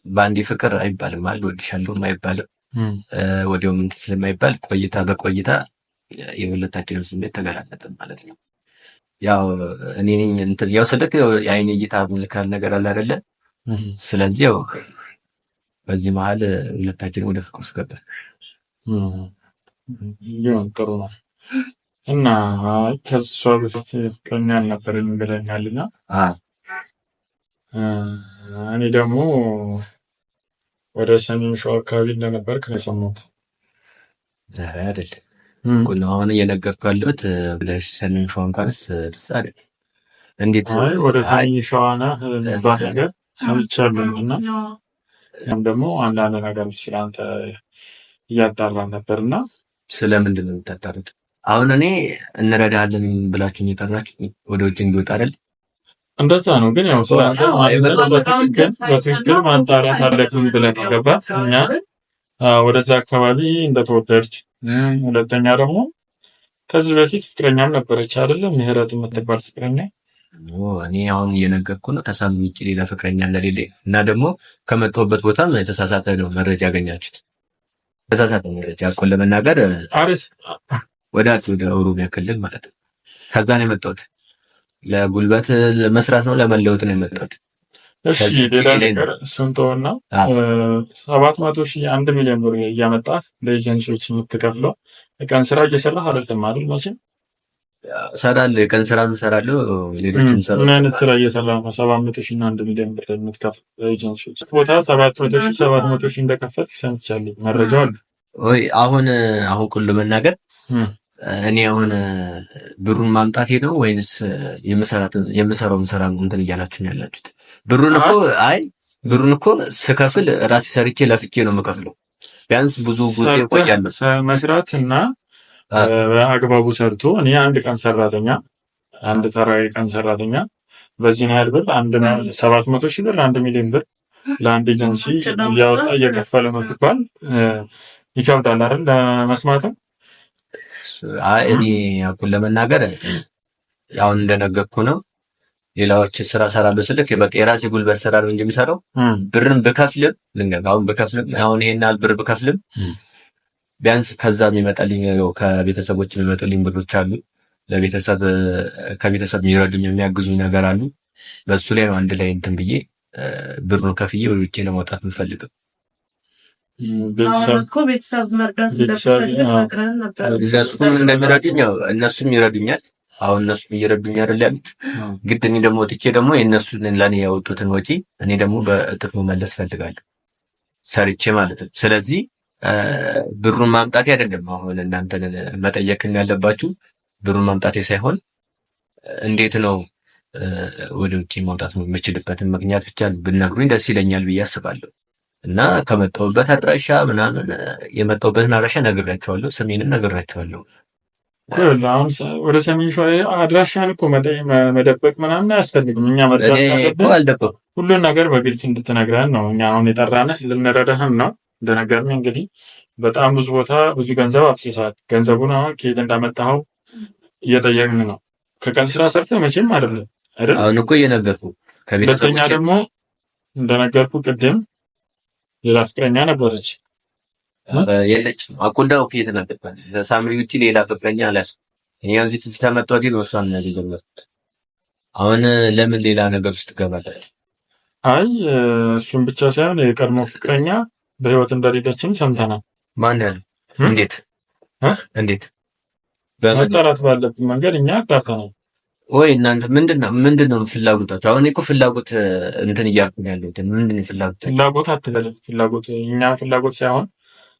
በአንዴ ፍቅር አይባልም አይደል? እወድሻለሁም አይባልም ወዲያውም እንትን ስለማይባል ቆይታ በቆይታ የሁለታችንም ስሜት ተገላለጠ ማለት ነው። ያው እኔ ነኝ እንትን ያው ስልክ የአይን እይታ ምልካል ነገር አለ አይደለ? ስለዚህ ያው በዚህ መሀል ሁለታችንም ወደ ፍቅር ውስጥ ገባን። ይሁን ጥሩ ነው። እና ከሷ በፊት ፍቅረኛ አልነበረኝም ብለኛልና እኔ ደግሞ ወደ ሰሜን ሸዋ አካባቢ እንደነበርክ ነው የሰማሁት። ኧረ አይደለም እኮ ነው አሁን እየነገርኩህ ያለሁት። ሰሜን ሸዋ እንኳንስ ደስ አይደለም። እንዴት? አይ ወደ ሰሜን ሸዋ ነህ የሚባል ነገር ሰምቻለሁ። እና ያም ደግሞ አንዳንድ ነገሮች ስለአንተ እያጣራን ነበር እና ስለምንድን ነው የምታጣሩት? አሁን እኔ እንረዳሃለን ብላችሁ የጠራችሁ ወደ ውጭ እንዲወጣ አይደል? እንደዛ ነው። ግን ያው ስለአንተ በትክክል ማጣራት አለብን ብለን ነው። ገባህ? እኛ ወደዛ አካባቢ እንደተወለድክ፣ ሁለተኛ ደግሞ ከዚህ በፊት ፍቅረኛም ነበረች አይደለም? ምህረት የምትባል ፍቅረኛ። እኔ አሁን እየነገርኩህ ነው። ከሳሚ ውጭ ሌላ ፍቅረኛ እንደሌለ እና ደግሞ ከመጣሁበት ቦታም የተሳሳተ ነው መረጃ ያገኛችሁት። የተሳሳተ መረጃ እኮ ለመናገር ወደ አርሲ ወደ ኦሮሚያ ክልል ማለት ነው። ከዛ ነው የመጣሁት። ለጉልበት ለመስራት ነው ለመለወጥ ነው የመጣሁት። እሺ ሌላ ነገር እሱን ተወና 700,000 1 ሚሊዮን ብር እያመጣህ ለኤጀንሲዎች የምትከፍለው የቀን ስራ እየሰራህ አይደለም አይደል? መቼም እሰራለሁ፣ የቀን ስራ እሰራለሁ። ሌሎችም ስራ ምን አይነት ስራ እየሰራህ ነው 700,000 እና 1 ሚሊዮን ብር የምትከፍል ለኤጀንሲዎች? ቦታ 700,000 700,000 እንደከፈልክ ሰምቻለሁ፣ መረጃው አለ። ወይ አሁን አሁን ኩሉ መናገር እኔ አሁን ብሩን ማምጣቴ ነው ወይንስ የምሰራውን ስራ እንትን እያላችሁ ነው ያላችሁት? ብሩን እኮ አይ ብሩን እኮ ስከፍል ራሴ ሰርቼ ለፍቼ ነው የምከፍለው። ቢያንስ ብዙ ጊዜ እቆያለሁ። መስራት እና በአግባቡ ሰርቶ እኔ አንድ ቀን ሰራተኛ አንድ ተራ የቀን ሰራተኛ በዚህ ያህል ብር 700,000 ብር 1 ሚሊዮን ብር ለአንድ ኤጀንሲ እያወጣ እየከፈለ ነው ሲባል ይከብዳል አይደል? ለመስማትም። አይ እኔ አሁን ለመናገር አሁን እንደነገርኩ ነው። ሌላዎች ስራ ሰራለሁ ስልክ በቃ የራሴ ጉልበት ስራ ነው እንጂ የሚሰራው ብርን ብከፍልም ልንገርህ፣ አሁን ብከፍልም አሁን ይሄን ያህል ብር ብከፍልም ቢያንስ ከዛ የሚመጣልኝ ከቤተሰቦች የሚመጡልኝ ብሮች አሉ። ለቤተሰብ ከቤተሰብ የሚረዱኝ የሚያግዙኝ ነገር አሉ። በሱ ላይ ነው አንድ ላይ እንትን ብዬ ብሩን ከፍዬ ወደ ውጭ ለመውጣት የምፈልገው። ቤተሰብ መርዳት እነሱም እንደሚረዱኝ እነሱም ይረዱኛል። አሁን እነሱም እየረዱኝ አይደል ያሉት። ግድ እኔ ደግሞ ወጥቼ ደግሞ የእነሱን ለእኔ ያወጡትን ወጪ እኔ ደግሞ በእጥፍ መመለስ ፈልጋለሁ ሰርቼ ማለት ነው። ስለዚህ ብሩን ማምጣቴ አይደለም አሁን እናንተ መጠየቅም ያለባችሁ ብሩን ማምጣቴ ሳይሆን እንዴት ነው ወደ ውጭ መውጣት የምችልበትን ምክንያት ብቻ ብነግሩኝ ደስ ይለኛል ብዬ አስባለሁ። እና ከመጣሁበት አድራሻ ምናምን የመጣሁበትን አድራሻ ነግሬያቸዋለሁ፣ ስሜንም ነግሬያቸዋለሁ። አሁን ወደ ሰሜን ሸዋ አድራሻን እኮ መደበቅ ምናምን አያስፈልግም። እኛ መርዳት አለብን። ሁሉን ነገር በግልጽ እንድትነግረን ነው እኛ አሁን የጠራንህ፣ ልንረዳህም ነው። እንደነገርን እንግዲህ በጣም ብዙ ቦታ ብዙ ገንዘብ አፍስሰሃል። ገንዘቡን አሁን ከየት እንዳመጣኸው እየጠየቅን ነው። ከቀን ስራ ሰርተህ መቼም አይደለም አይደል? አሁን እኮ እየነገርኩህ። ሁለተኛ ደግሞ እንደነገርኩህ ቅድም ሌላ ፍቅረኛ ነበረች። የለችም። አቁልዳው እኮ እየተናገርኩ ከሳምሪ ውጪ ሌላ ፍቅረኛ አልያዝኩም። እኔ እዚህ ትዝ ከመጣሁ ወዲህ ነው እሷን የጀመርኩት። አሁን ለምን ሌላ ነገር ውስጥ ትገባላችሁ? አይ እሱን ብቻ ሳይሆን የቀድሞ ፍቅረኛ በህይወት እንደሌለችም ሰምተናል። ማን ያለው? እንዴት እንዴት? መጣላት ባለብን መንገድ እኛ አጣርተናል። ወይ እናንተ ምንድነው ፍላጎታችሁ? አሁን እኮ ፍላጎት እንትን እያልኩ ነው ያለሁት። ምንድነው ፍላጎት? ፍላጎት አትበልም። ፍላጎት እኛ ፍላጎት ሳይሆን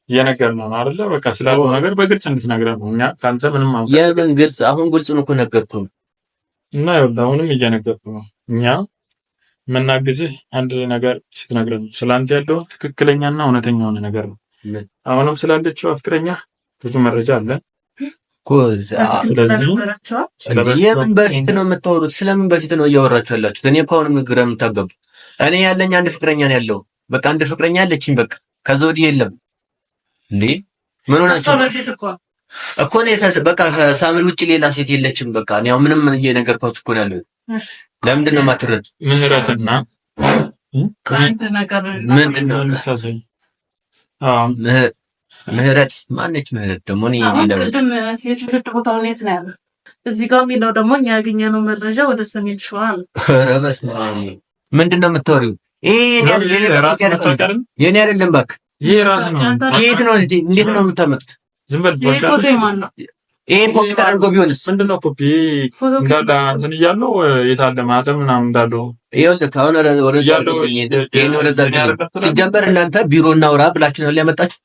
እየነገርነው ነው አይደለ? በቃ ስላለው ነገር በግልጽ እንድትነግረን ነው። እኛ ከአንተ ምንም የምን ግልጽ? አሁን ግልጹን እኮ ነገርኩህ እና ይኸውልህ አሁንም እየነገርኩህ ነው። እኛ የምናግዝህ አንድ ነገር ስትነግረን ነው። ስለአንተ ያለው ትክክለኛና እውነተኛ የሆነ ነገር ነው። አሁንም ስላለችው ፍቅረኛ ብዙ መረጃ አለን። ስለዚህ የምን በፊት ነው የምታወሩት? ስለምን በፊት ነው እያወራችሁ ያላችሁት? እኔ እኮ አሁንም ግራ የምታገቡ። እኔ ያለኝ አንድ ፍቅረኛ ነው ያለው። በቃ አንድ ፍቅረኛ አለችኝ። በቃ ከዛ ወዲህ የለም። እንዴ ምን ሆናችሁ እኮ ነው? በቃ ከሳምሪ ውጭ ሌላ ሴት የለችም። በቃ እኔ አሁን ምንም እየነገርኳችሁ እኮ ነው ያለሁት። ለምንድን ነው የማትረዱት? ምህረትና ምንድን ነው ምህረት ማነች? ምህረት ደግሞ ቅድም የትውልድ ቦታውን የት ነው ያለው? እዚህ ጋር የሚለው ደግሞ እኛ ያገኘነው መረጃ ወደ ሰሜን ሸዋ ነው። ኧረ በስመ አብ! ምንድን ነው የምታወሪው? ይሄ የኔ አይደለም እባክህ። ይሄ ራስ ነው። ከየት ነው? እንዴት ነው የምታመጡት? ዝም በል። ይሄ ኮፒ ተደርጎ ቢሆንስ ምንድን ነው? ኮፒ እንዳለ እንትን እያለው የታለ ማህተም ምናምን እንዳለው ይኸውልህ። አሁን ወደዛ ሲጀመር እናንተ ቢሮ እናውራ ብላችሁ ነው ያመጣችሁ።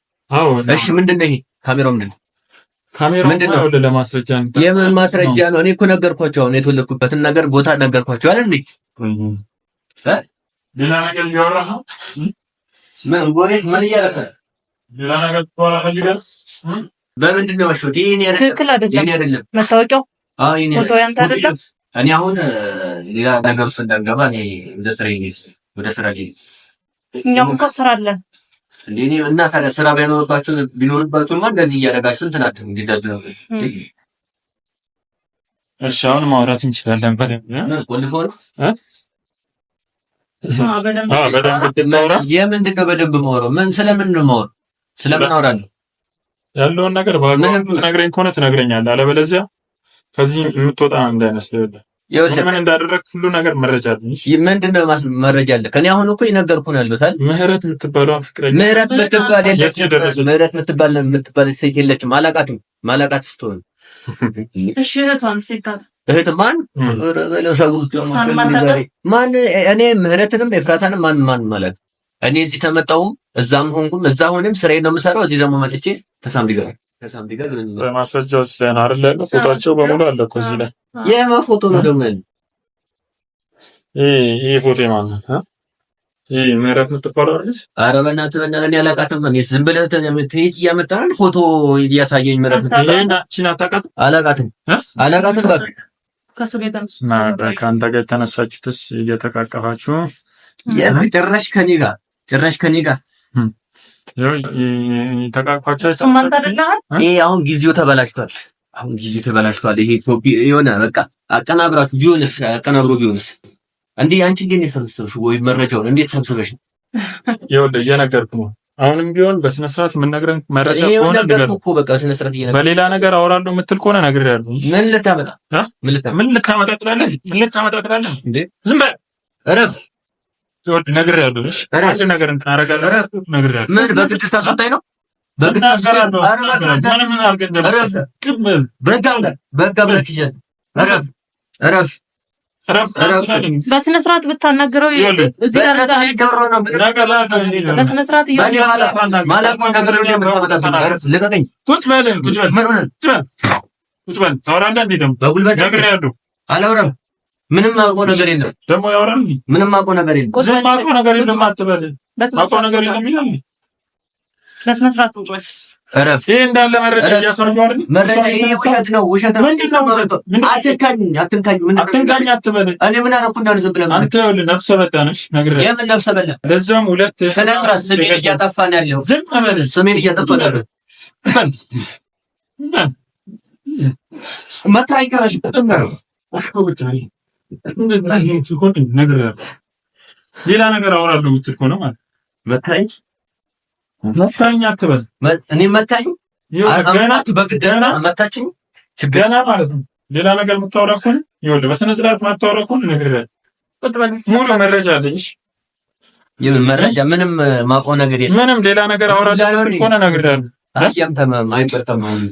እሺ ምንድን ነው ይሄ? ካሜራው ምንድን ነው? ካሜራው ነው ለማስረጃ ነው። የምን ማስረጃ ነው? እኔ እኮ ነገርኳቸው። አሁን የተወለድኩበትን ነገር ቦታ ነገርኳቸው አይደል እንዴ? ሌላ ነገር እያወራህ ነው? ምን ወሬ ምን እያደረክ ሌላ ነገር ፈልገህ በምንድን ነው ያሸሁት? ይሄ እኔ ትክክል አይደለም። መታወቂያው ፎቶ ያንተ አይደለም። እኔ አሁን ሌላ ነገር ውስጥ እንዳልገባ እኔ ወደ ስራ ወደ ስራ ልሂድ። እኛም እኮ ስራ አለን እንዴ እኔ እና ታዲያ ስራ ባይኖርባችሁ ቢኖርባችሁማ እንደዚህ እያደረጋችሁ እንትን አትልም። እንዴት ነው? እሺ አሁን ማውራት እንችላለን በደንብ። ቆልፎ ነው የምንድን ነው በደንብ የማወራው? ምን ስለምን ነው የማወራው? ስለምን አወራለሁ? ያለውን ነገር በአግባቡ ትነግረኝ ከሆነ ትነግረኛለህ፣ አለበለዚያ ከዚህ የምትወጣ እንዳይመስልህ። ምን እንዳደረግ ሁሉ ነገር መረጃ አለኝ። ምንድን ነው መረጃ አለ? ከኔ አሁን እኮ የነገርኩህ ነው ያሉት አይደል? ምህረት የምትባለው ፍቅረኛ ምህረት የምትባል የለችም። ምህረት የምትባል ሴት የለችም። አላቃትም። ማላቃት ስትሆን እሺ፣ እህቷን ሴት እህት ማን ማን? እኔ ምህረትንም ኤፍራታንም ማን ማን ማለት እኔ እዚህ ተመጣሁም እዛም ሆንኩም እዛ ሆነም ስራዬን ነው የምሰራው። እዚህ ደግሞ መጥቼ ተሳምዲ ጋር ማስረጃዎች ላይ ነው አይደል ያለው? ፎቶቸው በሙሉ አለ እኮ እዚህ ላይ። የማን ፎቶ ነው ደግሞ ያለው? ይሄ ፎቶ የማን ነው? ይሄ ምህረት የምትባለው አይደል? ኧረ በእናትህ በእናትህ እኔ አላውቃትም። እኔ ዝም ብለህ ትሄድ እያመጣህ ፎቶ እያሳየኝ ምህረት ይሄን አንቺን አታውቃትም? አላውቃትም፣ አላውቃትም። በቃ ከአንተ ጋር የተነሳችሁትስ እየተቃቀፋችሁ ጭራሽ ከኔ ጋር ጭራሽ ከኔ ጋር ተቃቅፋችሁ ይሄ አሁን ጊዜው ተበላሽቷል። አሁን ጊዜው ተበላሽቷል። ይሄ ኮፒ የሆነ በቃ አቀናብራችሁ ቢሆንስ አቀናብሮ ቢሆንስ እንዴ አንቺ እንዴት ነው የሰበሰብሽው? ወይ መረጃውን እንዴት ሰብስበሽ ነው? ይኸውልህ እየነገርኩህ ነው። አሁንም ቢሆን በስነ ስርዓት የምንነግረን መረጃ ከሆነ ነገርኩህ እኮ በቃ በስነ ስርዓት እየነገርኩህ። በሌላ ነገር አወራለሁ የምትል ከሆነ ነግሬሃለሁ። ምን ልታመጣ ምን ልታመጣ ትላለህ? ምን ልታመጣ ትላለህ? እንዴ ዝም በል እረፍ። ነግሬሃለሁ። አንድ ነገር እንትን አደርጋለሁ ነግሬሃለሁ። ምን በግድ ታስወጣኝ ነው? በግድ እረፍ። በስነ ስርዓት ብታናገረው በስነ ስርዓት አላወራም። ምንም አውቀው ነገር የለም። ደግሞ ያወራል። ምንም አውቀው ነገር የለም። ዝም አውቀው ነገር የለም አትበል። አውቀው ነገር የለም ይላል። በስነ ስርዓት እረፍ። ይሄ እንዳለ መረጃ እያሳዩ አይደል? መረጃ ይሄ ውሸት ነው፣ ውሸት ነው። አትንካኝ፣ አትንካኝ፣ አትንካኝ አትበል። እኔ ምን አደረኩ? እንዳለ ዝም ብለህ አንተ ይኸውልህ፣ ነፍሰ በላ ነሽ ነግሬህ። የምን ነፍሰ በላ? ለዛም ሁለት ስነ ስርዓት። ስሜን እያጠፋ ነው ያለው። ዝም በል። ስሜን እያጠፋ ነው ያለው። መታኝ ከረሽ ሌላ ነገር አወራለሁ የምትል ከሆነ ማለት መታኝ መታኝ አትበል። እኔ መታኝ በግድ መታችኝ ገና ማለት ነው። ሌላ ነገር የምታወራ ከሆነ ይኸውልህ፣ በስነ ስርዓት የማታወራ ከሆነ እነግርሃለሁ። ሙሉ መረጃ አለኝ። የምን መረጃ? ምንም ማውቀው ነገር የለም። ምንም ሌላ ነገር አወራለሁ የምትል ከሆነ እነግርሃለሁ። አህያም ተማም አይበጣም። አሁን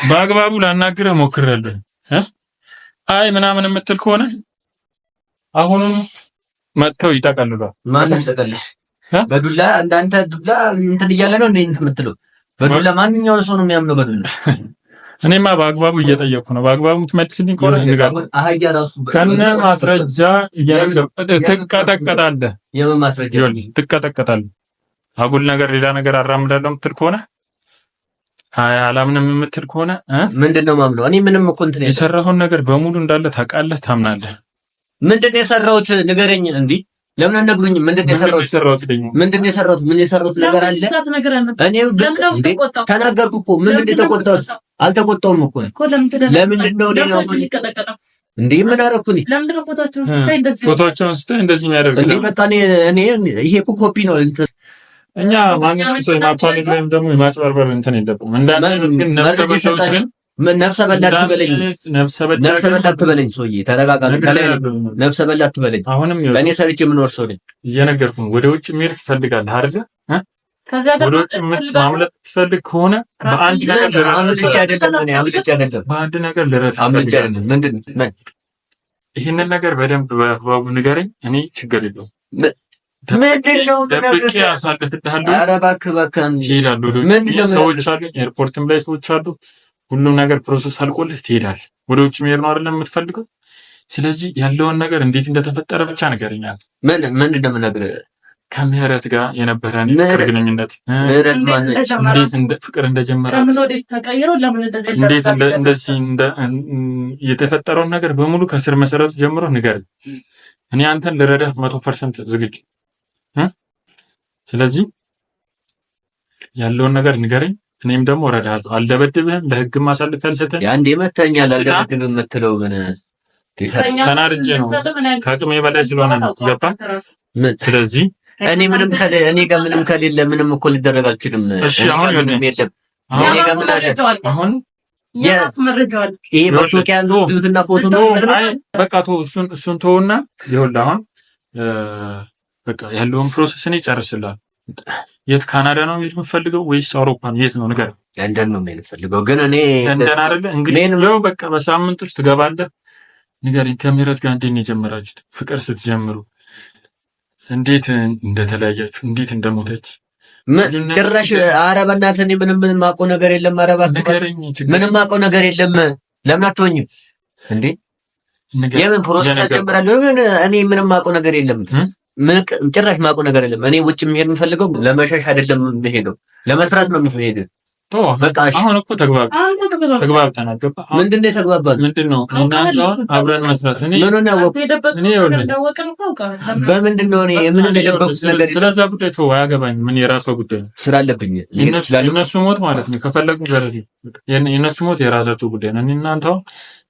በአግባቡ ላናግርህ ሞክሬያለሁ። አይ ምናምን የምትል ከሆነ አሁኑን መጥተው ይጠቀልሏል። ማንም ይጠቀልል በዱላ እንዳንተ ዱላ እንትን እያለ ነው እንዴ እንትን የምትለው? በዱላ ማንኛውን ሰው ነው የሚያምነው በዱላ። እኔማ በአግባቡ እየጠየቅኩ ነው። በአግባቡ ትመልስልኝ ከሆነ እንጋር አህያ ራሱ ከነ ማስረጃ ትቀጠቀጣለህ። የምን ማስረጃ? ትቀጠቀጣለህ። አጉል ነገር ሌላ ነገር አራምዳለሁ የምትል ከሆነ አይ አላምንም የምትል ከሆነ ምንድን ነው የማምነው? እኔ ምንም እኮ እንትን የሰራኸውን ነገር በሙሉ እንዳለ ታውቃለህ፣ ታምናለህ። ምንድን ነው የሰራሁት ንገረኝ። እንዲህ ለምን አልነግሩኝም? ምንድን ነው የሰራሁት? ምንድን ነው የሰራሁት? ምን የሰራሁት ነገር አለ? እኔ ተናገርኩ እኮ። ምንድን ነው የተቆጣሁት? አልተቆጣሁም እኮ። ለምንድን ነው እንዴ? ምን አደረኩ እኔ? ፎቶቸውን ስታይ እንደዚህ የሚያደርግ እንዴ? በቃ እኔ ይሄ እኮ ኮፒ ነው። እኛ ማንኛውም ሰው የማታለል ወይም ደግሞ የማጭበርበር እንትን የለብንም። እንዳንተ ግን ነፍሰ በላዎች ግን ነፍሰ በላ አትበለኝ፣ ነፍሰ በላ አትበለኝ። ሰውዬ ተረጋጋ። ነፍሰ በላ አትበለኝ። አሁንም እኔ ሰርቼ የምኖር ሰው ነኝ። እየነገርኩህ ነው። ወደ ውጭ መሄድ ትፈልጋለህ አይደለ? ወደ ውጭ ማምለጥ ትፈልግ ከሆነ በአንድ ነገር አምልጬ አይደለም፣ እኔ አምልጬ አይደለም፣ በአንድ ነገር ልረዳህ አምልጬ አይደለም። ምንድን ይህንን ነገር በደንብ በአግባቡ ንገረኝ። እኔ ችግር የለውም። ምንድን ነው ደብቄ አሳልፍልሃለሁ። ኧረ እባክህ እባክህ፣ ትሄዳለህ። ሰዎች አሉ፣ ኤርፖርትም ላይ ሰዎች አሉ። ሁሉም ነገር process አልቆልህ ትሄዳለህ። ወደ ውጭ መሄድ ነው አይደለም የምትፈልገው? ስለዚህ ያለውን ነገር እንዴት እንደተፈጠረ ብቻ ንገረኝ። ምን ምንድን ነው የምነግርህ? ከምህረት ጋር የነበረን የፍቅር ግንኙነት እንዴት ፍቅር እንደጀመረ እንዴት እንደዚህ የተፈጠረውን ነገር በሙሉ ከስር መሰረቱ ጀምሮ ንገረኝ። እኔ አንተን ልረዳህ 100% ዝግጁ። ስለዚህ ያለውን ነገር ንገረኝ። እኔም ደግሞ እረዳሃለሁ። አልደበድብህም፣ ለህግም አሳልፌ አልሰጥህም። ያንዴ መተኛል። አልደበድብህም የምትለው ምን ተናድጄ ነው፣ ከአቅሜ በላይ ስለሆነ ነው። ገባህ? ስለዚህ እኔ ምንም እኔ ጋር ምንም ከሌለ ምንም እኮ ሊደረግ አልችልም። እሺ አሁን የለም እኔ ጋር ምን አለ አሁን ይሄ መታወቂያ ያሉትና ፎቶ ነው። በቃ ተው፣ እሱን ተውና ይኸውልህ አሁን በቃ ያለውን process እኔ ጨርስልሃል። የት ካናዳ ነው የት የምትፈልገው ወይስ አውሮፓ ነው? የት ነው ንገረኝ። ለንደን ነው የምፈልገው፣ ግን እኔ ለንደን አይደለ እንግዲህ ይኸው በቃ በሳምንት ውስጥ ትገባለህ። ንገረኝ፣ ከምህረት ጋር እንዴት ነው የጀመራችሁት? ፍቅር ስትጀምሩ እንዴት እንደተለያያችሁ፣ እንዴት እንደሞተች ጭራሽ። ኧረ በእናትህ እኔ ምንም ምንም አውቀው ነገር የለም። ኧረ እባክህ ምንም አውቀው ነገር የለም። ለምን አትሆኝም እንዴ? የምን process ጀምራለሁ? እኔ ምንም አውቀው ነገር የለም። ጭራሽ ማውቀው ነገር የለም። እኔ ውጭ የምሄድ የምፈልገው ለመሸሽ አይደለም፣ የምሄደው ለመስራት ነው የምሄደው። በቃ አሁን እኮ ተግባብተናል። ገባህ? ምንድን ነው የተግባባነው? ምንድን ነው እናንተ አሁን አብረን መስራት። እኔ ምኑን ያወቅሁት? በምንድን ነው እኔ ምንም የደበቅኩት ነገር? ስለዛ ጉዳይ ተወው፣ አያገባኝም። ምን የራሷ ጉዳይ ነው። ስራ አለብኝ። የእነሱ ሞት ማለት ነው ከፈለጉ ዘረፊ፣ የእነሱ ሞት የራሳቸው ጉዳይ ነው። እኔ እናንተ አሁን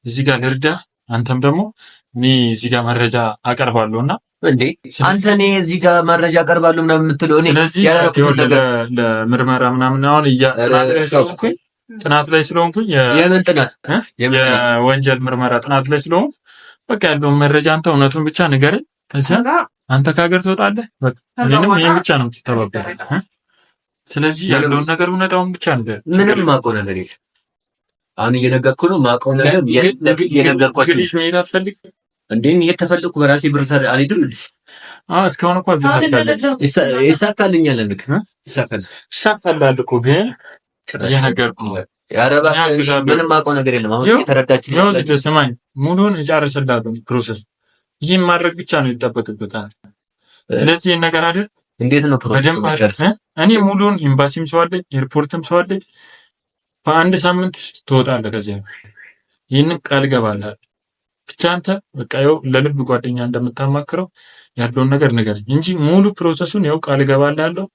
እዚህ ጋር ልርዳ፣ አንተም ደግሞ እኔ እዚህ ጋር መረጃ አቀርባለሁ እና እንዴ አንተ እኔ እዚህ ጋር መረጃ አቀርባለሁ ምናምን የምትለው እኔ ያላረኩት ነገር ለምርመራ ምናምን አሁን ጥናት ላይ ስለሆንኩኝ የምን ጥናት? የወንጀል ምርመራ ጥናት ላይ ስለሆንኩ በቃ ያለውን መረጃ አንተ እውነቱን ብቻ ንገረኝ። ከዛ አንተ ከሀገር ትወጣለህ። በቃ እኔንም ይሄን ብቻ ነው የምትተባበረው። ስለዚህ ያለውን ነገር እውነታውን ብቻ ነገር ምንም የማውቀው ነገር የለም። አሁን እየነገርኩህ ነው። የማውቀው ነገር እየነገርኳቸው። እንግሊዝ መሄድ አትፈልግም እንዴ? ይሄ ተፈልኩ በራሴ ብር አልሄድም። አዎ እስካሁን እኮ አልተሳካልኝም። ይሳካልኛል፣ ይሳካልሃል እኮ ግን እየነገርኩህ ነው። ኧረ እባክህ ምንም የማውቀው ነገር የለም። አሁን እየተረዳችኝ ነው። ስማኝ፣ ሙሉን እጨርስልሃለሁ process። ይህን ማድረግ ብቻ ነው ይጠበቅበታል። ስለዚህ ይህን ነገር አይደል እንዴት ነው process? እኔ ሙሉን ኤምባሲም ሰው አለኝ፣ ኤርፖርትም ሰው አለኝ። በአንድ ሳምንት ውስጥ ትወጣለህ ከዚያ። ይህንን ቃል እገባልሃለሁ። ብቻ አንተ በቃ ይኸው ለልብ ጓደኛ እንደምታማክረው ያለውን ነገር ንገረኝ እንጂ ሙሉ process ኡን ይኸው ቃል እገባልሃለሁ፣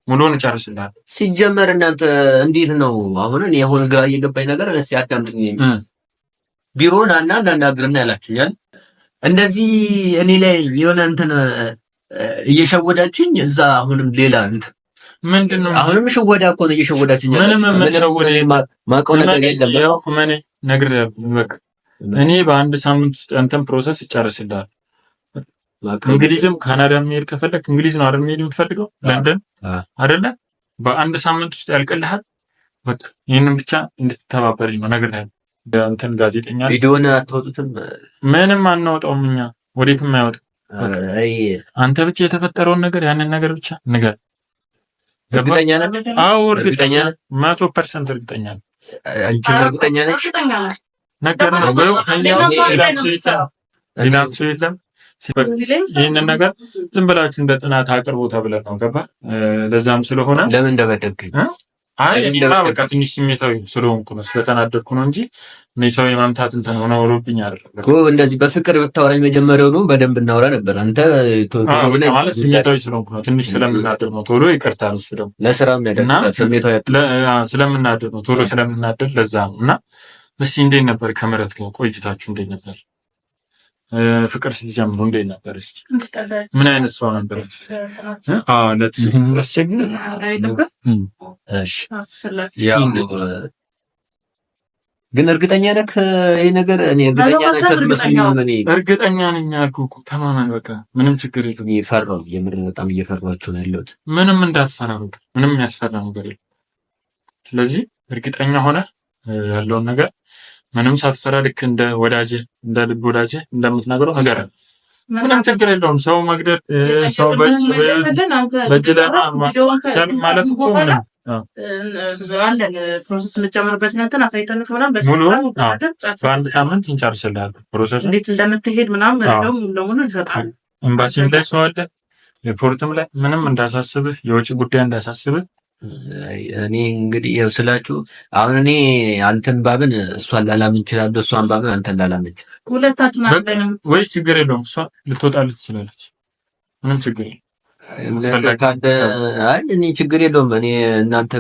ሙሉውን እጨርስልሃለሁ። ሲጀመር እናንተ እንዴት ነው አሁን? እኔ አሁን ግራ እየገባኝ ነገር እስኪ አዳምጡኝ። ቢሮውን አና እንዳናግርና ያላችሁኛል። እንደዚህ እኔ ላይ የሆነ እንትን እየሸወዳችሁኝ እዛ አሁንም ሌላ እንትን ምንድን ነው አሁንም ሽወዳ እኮ ነው እየሸወዳችሁኝ። ምንም የምንሸወደ ማውቀው ነገር የለም። ያው እመኔ ነግሬሃለሁ። በቃ እኔ በአንድ ሳምንት ውስጥ አንተን process ይጨርስልሃል። እንግሊዝም ካናዳ መሄድ ከፈለክ እንግሊዝ ነው አይደል መሄድ የምትፈልገው? ለንደን አይደለ? በአንድ ሳምንት ውስጥ ያልቅልሃል። በቃ ይህንን ብቻ እንድትተባበረኝ ነው ነግሬሃለሁ። እንትን ጋዜጠኛ ቪዲዮን አታወጡትም? ምንም አናወጣውም እኛ ወዴትም አይወጣም። አንተ ብቻ የተፈጠረውን ነገር ያንን ነገር ብቻ ንገር። እርግጠኛ ነህ? አዎ እርግጠኛ ነህ። 100% እርግጠኛ ነህ። አንቺ እርግጠኛ ነሽ? ነገር ነው ሌላም ሰው የለም። ይህንን ነገር ዝም ብላችሁ እንደ ጥናት አቅርቡ ተብለን ነው ገባ። ለዛም ስለሆነ ለምን እንደበደብከኝ? አይ እኔማ በቃ ትንሽ ስሜታዊ ስለሆንኩ ነው ስለተናደድኩ ነው እንጂ እኔ ሰው የማምታት እንትን ሆነ ሆኖብኝ አይደለም እኮ። እንደዚህ በፍቅር ብታወራኝ መጀመሪያውኑ በደንብ እናወራ ነበር። አንተ ማለት ስሜታዊ ስለሆንኩ ነው ትንሽ ስለምናደድ ነው ቶሎ ይቅርታ። እሱ ደግሞ ለስራም ያደርጋል ስሜታዊ ስለምናደድ ነው ቶሎ ስለምናደድ ለዛ ነው። እና እስኪ እንዴት ነበር ከምህረት ጋር ቆይታችሁ እንዴት ነበር? ፍቅር ስትጀምሩ እንዴት ነበር? እስኪ ምን አይነት ሰው ነበር? ግን እርግጠኛ ነህ ይሄ ነገር? እኔ እርግጠኛ ነህ አትመስሉኝም። እኔ እርግጠኛ ነኝ አልኩህ እኮ ተማመን። በቃ ምንም ችግር የለም። እየፈራሁ የምር በጣም እየፈራኋቸው ነው ያለሁት። ምንም እንዳትፈራ፣ በቃ ምንም የሚያስፈራ ነገር የለም። ስለዚህ እርግጠኛ ሆነ ያለውን ነገር ምንም ሳትፈራ ልክ እንደ ወዳጅ እንደ ልብ ወዳጅ እንደምትነግረው ነገር ምንም ችግር የለውም። ሰው መግደል ሰው በእጅ ማለት እኮ ምንም process የምትጀምርበት እንትን አሳይተንሽ ምናምን ሙሉ በአንድ ሳምንት እንጨርስልሃለን። process ኡ እንዴት እንደምትሄድ ምናምን ለሙሉ እንሰጣለን። ኤምባሲም ላይ ሰው አለ፣ ኤርፖርትም ላይ ምንም እንዳሳስብህ፣ የውጭ ጉዳይ እንዳሳስብህ። እኔ እንግዲህ ያው ስላችሁ አሁን እኔ አንተን ባብን እሷን ላላምን እችላለሁ፣ እሷን ባብን አንተን ላላምን ሁለታችን አንደንም ወይ ችግር የለውም። እሷ ልትወጣልህ ትችላለች። ምንም ችግር የለውም። አይ እኔ ችግር የለውም። እኔ እናንተ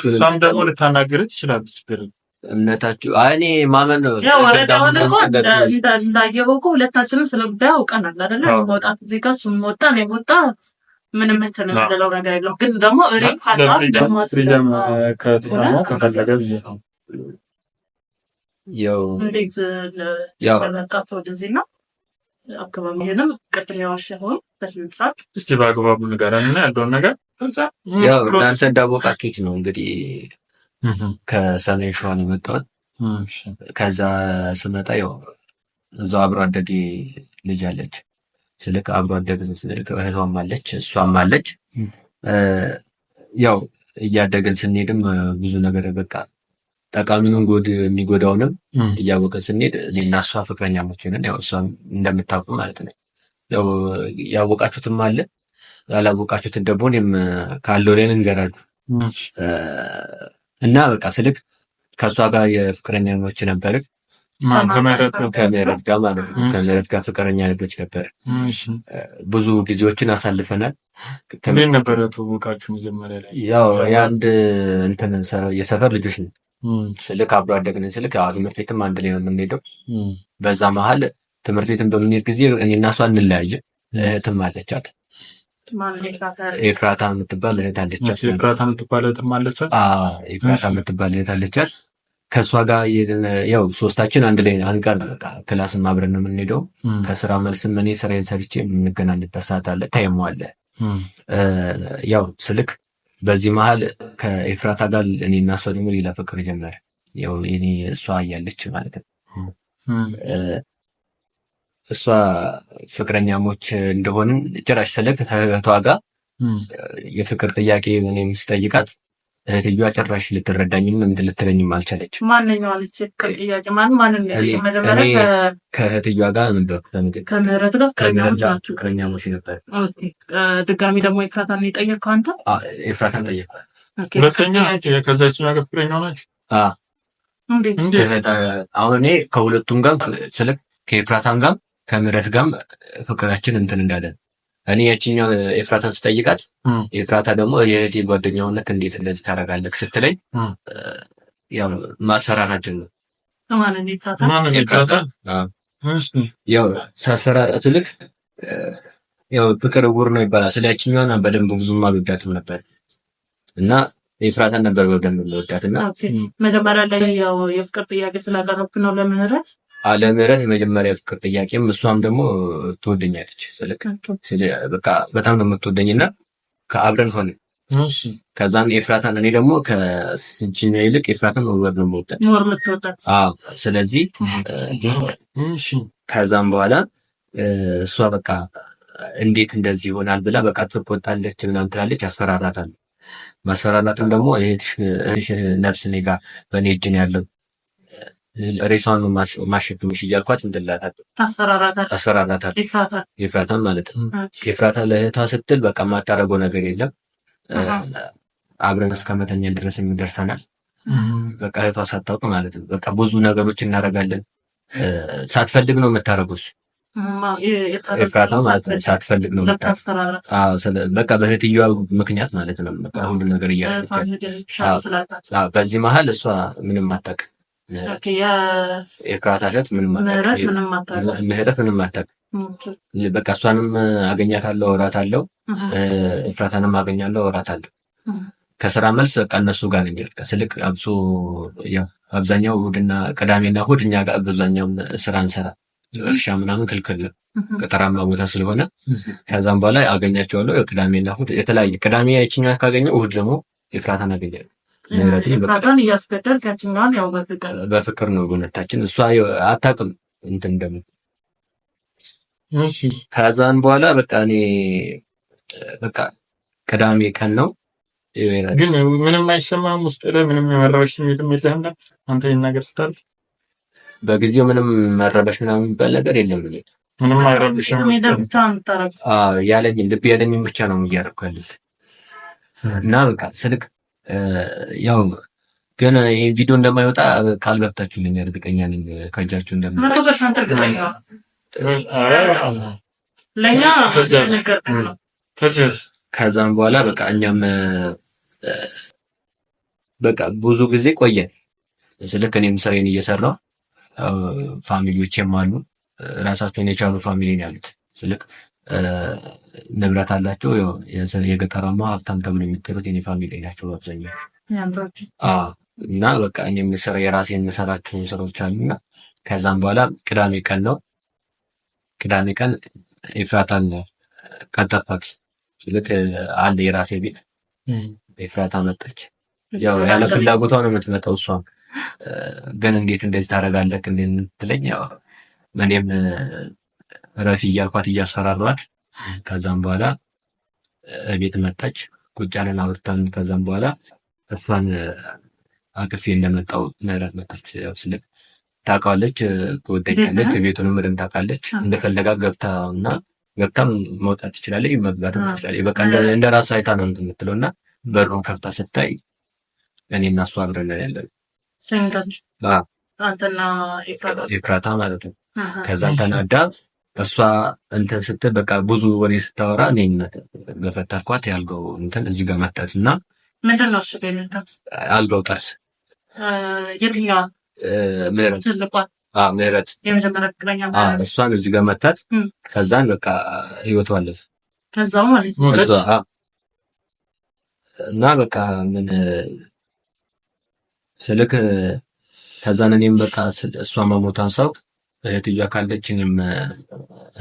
እሷም ደግሞ ልታናግርህ ትችላለች። ችግር የለውም። እምነታችሁ አይ እኔ ማመን ነው። ያው ወረዳውን እኮ እንዳየኸው እኮ ሁለታችንም ስለ ጉዳዩ አውቀናል አይደለ? መውጣት እዚህ ጋር እሱም ወጣ እኔም ወጣ ምንም እንትን የምንለው ነገር የለውም። ግን ደግሞ freedom ከተሰማው ከፈለገ ብዬ ነው። ያው እንዴት ለመጣት ወደዚህ ነው አካባቢህንም ቅድም የዋሸኸውን በስነ ስርዓት እስቲ በአግባቡ ንገረን እና ያለውን ነገር ከዛ ያው እናንተ እንዳወቃችሁት ነው እንግዲህ ከሰሜን ሸዋ ነው የመጣሁት። ከዛ ስመጣ ያው እዛው አብሮ አደጌ ልጅ አለች ስልክ አብሮ አደግ ስልክ እህቷም አለች እሷም አለች። ያው እያደግን ስንሄድም ብዙ ነገር በቃ ጠቃሚውን ጎድ የሚጎዳውንም እያወቅን ስንሄድ እኔና እሷ ፍቅረኛሞች ነን። ያው እሷም እንደምታውቁ ማለት ነው። ያው ያወቃችሁትም አለ ያላወቃችሁትን ደግሞ እኔም ካለው ላይ ልንገራችሁ እና በቃ ስልክ ከእሷ ጋር የፍቅረኛሞች ነበርን። ከምህረት ጋር ማለት ነው። ከምህረት ጋር ፍቅረኛ ልጆች ነበር። ብዙ ጊዜዎችን አሳልፈናል። እንዴት ነበረ ትውውቃችሁ መጀመሪያ ላይ? ያው የአንድ እንትን የሰፈር ልጆች ነን ስልክ አብሮ አደግን ስልክ ትምህርት ቤትም አንድ ላይ ነው የምንሄደው። በዛ መሀል ትምህርት ቤትም በምንሄድ ጊዜ እኔና እሷ እንለያየ። እህትም አለቻት ኤፍራታ የምትባል እህት አለቻት። ኤፍራታ የምትባል እህትም አለቻት። ኤፍራታ የምትባል እህት አለቻት። ከእሷ ጋር ያው ሶስታችን አንድ ላይ አንቀር፣ በቃ class ም አብረን ነው የምንሄደው። ከስራ መልስም እኔ ስራዬን ሰርቼ የምንገናኝበት ሰዓት አለ፣ time ኡ አለ። ያው ስልክ በዚህ መሀል ከኤፍራታ ጋር እኔ እና እሷ ደግሞ ሌላ ፍቅር ጀመረ። ያው እኔ እሷ እያለች ማለት ነው እሷ ፍቅረኛሞች እንደሆንን ጭራሽ ስልክ ከእህቷ ጋር የፍቅር ጥያቄ እኔም ስጠይቃት እህትየዋ ጭራሽ ልትረዳኝም እንትን ልትለኝም አልቻለችም። ማንኛው አለች የፍቅር ጥያቄ ማን ማንን መጀመሪያ ከእህትየዋ ጋር ነበር፣ ከምህረት ጋር ፍቅረኛሞች ናቸው፣ ፍቅረኛሞች ነበር። Okay፣ ድጋሚ ደግሞ ኤፍራታን የጠየቅከው አንተ? ኤፍራታን ጠየቅኳት። ሁለተኛ ከዛችኛዋ ጋር ፍቅረኛ ናችሁ? እንዴት? አሁን እኔ ከሁለቱም ጋር ስልክ ከኤፍራታም ጋር ከምህረት ጋር ፍቅራችን እንትን እንዳለን እኔ ያችኛው ኤፍራታን ስጠይቃት ኤፍራታ ደግሞ የእህቴ ጓደኛ ሆነክ እንዴት እንደዚህ ታደርጋለህ ስትለኝ ያው ማስፈራራት ነው። ያው ሳስፈራራት ልክ ያው ፍቅር እውር ነው ይባላል። ስለ ያችኛዋን በደንብ ብዙም አልወዳትም ነበር እና ኤፍራታን ነበር በደንብ የምወዳት እና መጀመሪያ ላይ ያው የፍቅር ጥያቄ ስላቀረብክ ነው ለምህረት ለምህረት የመጀመሪያ ፍቅር ጥያቄም እሷም ደግሞ ትወደኛለች። ስልክ በቃ በጣም ነው የምትወደኝና ከአብረን ሆነ። ከዛም ኤፍራታን እኔ ደግሞ ከስንችኛ ይልቅ ኤፍራታን over ነው የምወዳት። አዎ ስለዚህ ከዛም በኋላ እሷ በቃ እንዴት እንደዚህ ይሆናል ብላ በቃ ትቆጣለች ምናምን ትላለች፣ ያስፈራራታል። ማስፈራራትም ደግሞ እህትሽ ነፍስ እኔ ጋር በእኔ እጅ ነው ያለው ሬሷን ማሸክምሽ እያልኳት እንትላታለሁ፣ አስፈራራታለሁ። ኤፍራታን ማለት ነው። ኤፍራታ ለእህቷ ስትል በቃ የማታደርገው ነገር የለም። አብረን እስከ መተኛ ድረስ የሚደርሰናል። በቃ እህቷ ሳታውቅ ማለት ነው። በቃ ብዙ ነገሮች እናደርጋለን። ሳትፈልግ ነው የምታደርገው እሱ ኤፍራታ ማለት ነው። ሳትፈልግ ነው በቃ በእህትየዋ ምክንያት ማለት ነው። በቃ ሁሉ ነገር እያደረገች በዚህ መሀል እሷ ምንም አታውቅም። ኤፍራታ እህት ምንም ምህረት ምንም አታውቅም። በቃ እሷንም አገኛታለሁ፣ እወራታለሁ፣ ኤፍራታንም አገኛለሁ፣ እወራታለሁ። ከስራ መልስ በቃ እነሱ ጋር ነኝ። በቃ ስልክ አብሶ ያው አብዛኛው እሑድና ቅዳሜና እሑድ እኛ ጋር አብዛኛው ስራ እንሰራ፣ እርሻ ምናምን ክልክል ነው፣ ገጠራማ ቦታ ስለሆነ። ከዛም በኋላ አገኛቸዋለሁ። ቅዳሜና እሑድ የተለያየ ቅዳሜ ያችኛዋ ካገኘው እሑድ ደግሞ ኤፍራታን አገኛለሁ። ኤፍራታን እያስገደልክ ያችኛዋን ያው በፍቅር ነው ጉነታችን። እሷ አታውቅም እንትን እንደምን። ከዛን በኋላ በቃ እኔ በቃ ቅዳሜ ቀን ነው ግን ምንም አይሰማህም? ውስጥ ላይ ምንም የመረበሽ ስሜትም የለህም? አንተ ይህን ነገር ስታል በጊዜው ምንም መረበሽ ምናምን የሚባል ነገር የለም። ምንም አይረብሽም። ያለኝ ልብ ያለኝም ብቻ ነው እያደረኩ ያለሁት እና በቃ ስልክ ያው ግን ይሄ ቪዲዮ እንደማይወጣ ቃል ገብታችሁልኝ እርግጠኛ ነኝ። ከእጃችሁ እንደማይወጣ ከዛም በኋላ በቃ እኛም በቃ ብዙ ጊዜ ቆየን። ስልክ እኔም ስራዬን እየሰራሁ family ዎቼም አሉ፣ ራሳቸውን የቻሉ family ነው ያሉት። ስልክ ንብረት አላቸው። የገጠራማ ሀብታም ተብሎ የሚጠሩት የኔ family ናቸው አብዛኛው። እና በቃ እኔ የምሰራ የራሴ የምሰራቸውን ስራዎች አሉና ከዛም በኋላ ቅዳሜ ቀን ነው። ቅዳሜ ቀን ኤፍራታን ቀጠርኳት። ስልክ አለ የራሴ ቤት ኤፍራታ መጣች። ያው ያለ ፍላጎቷ ነው የምትመጣው። እሷም ግን እንዴት እንደዚህ ታደርጋለህ እንዴት ትለኝ፣ ያው እኔም ረፊ እያልኳት እያስፈራሯት፣ ከዛም በኋላ ቤት መጣች። ቁጭ አለን አውርተን፣ ከዛም በኋላ እሷን አቅፌ እንደመጣው ምህረት መጣች። ያው ስልክ ታውቃለች፣ ትወደኛለች፣ ቤቱንም በደንብ ታውቃለች። እንደፈለጋ ገብታ እና ገብታም መውጣት ትችላለች፣ መግባትም ትችላለች። በቃ እንደ ራሷ አይታ ነው እንትን የምትለው እና በሩን ከፍታ ስታይ እኔ እና እሷ አብረን ያለን ኤፍራታ ማለት ነው። ከዛ ተናዳ እሷ እንትን ስትል በቃ ብዙ ወሬ ስታወራ እኔን ገፈተርኳት። ያልጋው እንትን እዚህ ጋር መታት እና ምንድን ነው እሱ አልጋው ጠርስ የትኛዋ ምህረት ምህረት እሷን እዚህ ጋር መታት። ከዛን በቃ ህይወቷ አለፈ ከዛው ማለት ነው። እና በቃ ምን ስልክ ከዛን እኔም በቃ እሷ መሞቷን ሳውቅ እህትያ ካለች እኔም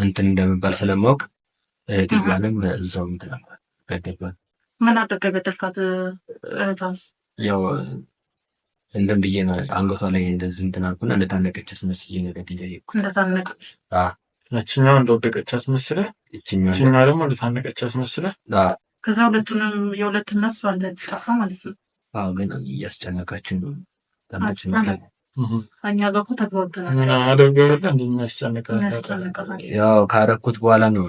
እንትን እንደምባል ስለማውቅ እህትያንም እዛው እንትን ገደልኳት። ምን አደረገ ገደልካት? እህቷንስ? ያው እንትን ብዬ ነው አንገቷ ላይ እንደዚህ እንትን አልኩና እንደታነቀች አስመስዬ ነው ገድዬ የሄድኩት። እንደታነቀች? ያችኛዋ እንደወደቀች አስመስለህ፣ ይችኛዋ ደግሞ እንደታነቀች አስመስለህ። ከዛ ሁለቱንም የሁለት ነፍስ አንድ ጠፋ ማለት ነው። አዎ፣ ግን እያስጨነቃችን ነው። እኛ ጋር እኮ ተግባብተናል። ምን አደርገው የለ እንደ የሚያስጨንቀው ያው ካረኩት በኋላ ነው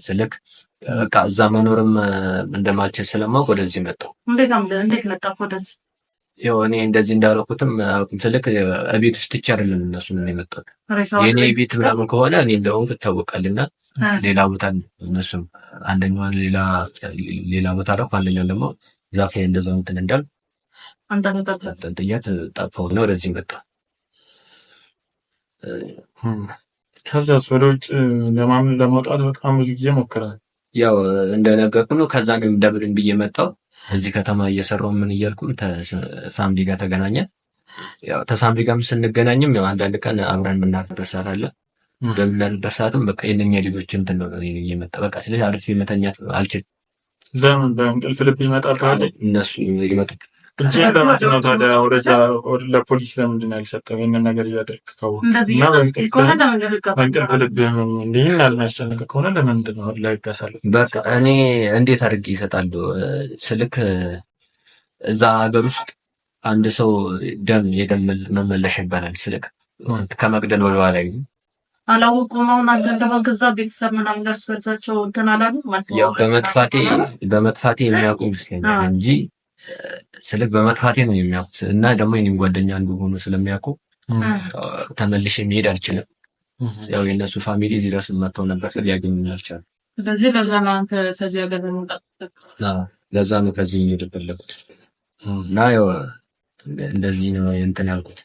ስልክ በቃ እዛ መኖርም እንደማልችል ስለማውቅ ወደዚህ መጣሁ። እንዴት መጣህ ወደዚህ? ያው እኔ እንደዚህ እንዳደረኩትም አያውቁም። ስልክ እቤት ውስጥ ትቼ አይደለም እነሱን ነው የመጣሁት። የእኔ ቤት ምናምን ከሆነ እኔ እንደሆንኩ ይታወቃልና ሌላ ቦታ እነሱም አንደኛዋን ሌላ ቦታ አደረኩ፣ አንደኛውን ደግሞ ዛፍ ላይ እንደዛው እንትን እንዳል ጥያት ጠፋሁና ወደዚህ መጣሁ። ከዚያስ ወደ ውጭ ለመውጣት በጣም ብዙ ጊዜ ሞክራል። ያው እንደነገርኩህ ነው። ከዛ እንደምንም ብዬ መጣሁ። እዚህ ከተማ እየሰራሁ ምን እያልኩም ሳምዲ ጋር ተገናኘን። ያው ተሳምዲ ጋርም ስንገናኝም ያው አንዳንድ ቀን አብረን የምናርበት ሰዓት አለ። በምናርበት ሰዓትም በቃ የእነኛ ልጆች እንትን ነው እየመጣ በቃ ስለዚህ አርፌ መተኛት አልችልም። ለምን በእንቅልፍ ልብ ይመጣል? እነሱ ይመጡ እዚህ ለምንድን ነው ታዲያ ወደዛ ለፖሊስ ለምንድን ነው ያልሰጠው? ይህንን ነገር እያደረግክ ከሆነ እና በእንቅልፍ ልብህ እንዲህን ያልሚያስጨንቅ ከሆነ ለምንድን ነው ለህግ አሳልፈህ? በቃ እኔ እንዴት አድርጌ ይሰጣሉ? ስልክ እዛ ሀገር ውስጥ አንድ ሰው ደም የደም መመለሻ ይባላል። ስልክ ከመግደል ወደኋላ አላወቁም። አሁን አንተ እንደሆንክ እዛ ቤተሰብ ምናምን እርስ በርሳቸው እንትን አላሉ ማለት ነው። ያው በመጥፋቴ የሚያውቁ ይመስለኛል እንጂ ስልክ በመጥፋቴ ነው የሚያውቁት። እና ደግሞ የኔም ጓደኛ አንዱ ሆኖ ስለሚያውቁ ተመልሼ መሄድ አልችልም። ያው የእነሱ family እዚህ ድረስ መጥተው ነበር፣ ሊያገኙኝ አልቻሉም። ስለዚህ ለዛ ነው አንተ ከዚህ ሀገር ለመውጣት ለዛ ነው ከዚህ መሄድ የፈለኩት እና ያው እንደዚህ ነው እንትን ያልኩት።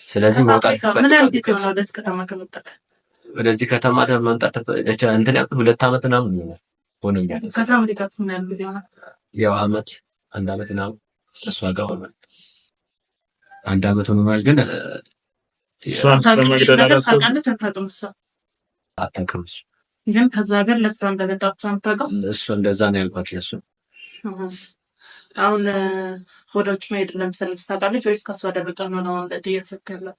ስለዚህ መውጣት ምን ያህል ጊዜ ሆነ ወደዚህ ከተማ ከመጣህ? ወደዚህ ከተማ መምጣት እንትን ያልኩት 2 ዓመት ምናምን ሆኖኛል። ከሳምሪ ጋር ምን ያህል ጊዜ ሆነ? ያው አመት አንድ አመት ምናምን እሷ ጋር ሆኗል። 1 ዓመት ሆኖናል። ግን እሷን ስለመግደል አላሰብኩም። አታውቅም። እሱ ግን ከዛ ሀገር ለስራ እንደመጣ ብቻ የምታውቀው እሱ እንደዛ ነው ያልኳት ለእሱ። አሁን ወደ ውጭ መሄድ እንደምትፈልግ ታውቃለች ወይስ ከእሷ ደብቀህ ነው አሁን እያሰብክ ያለው?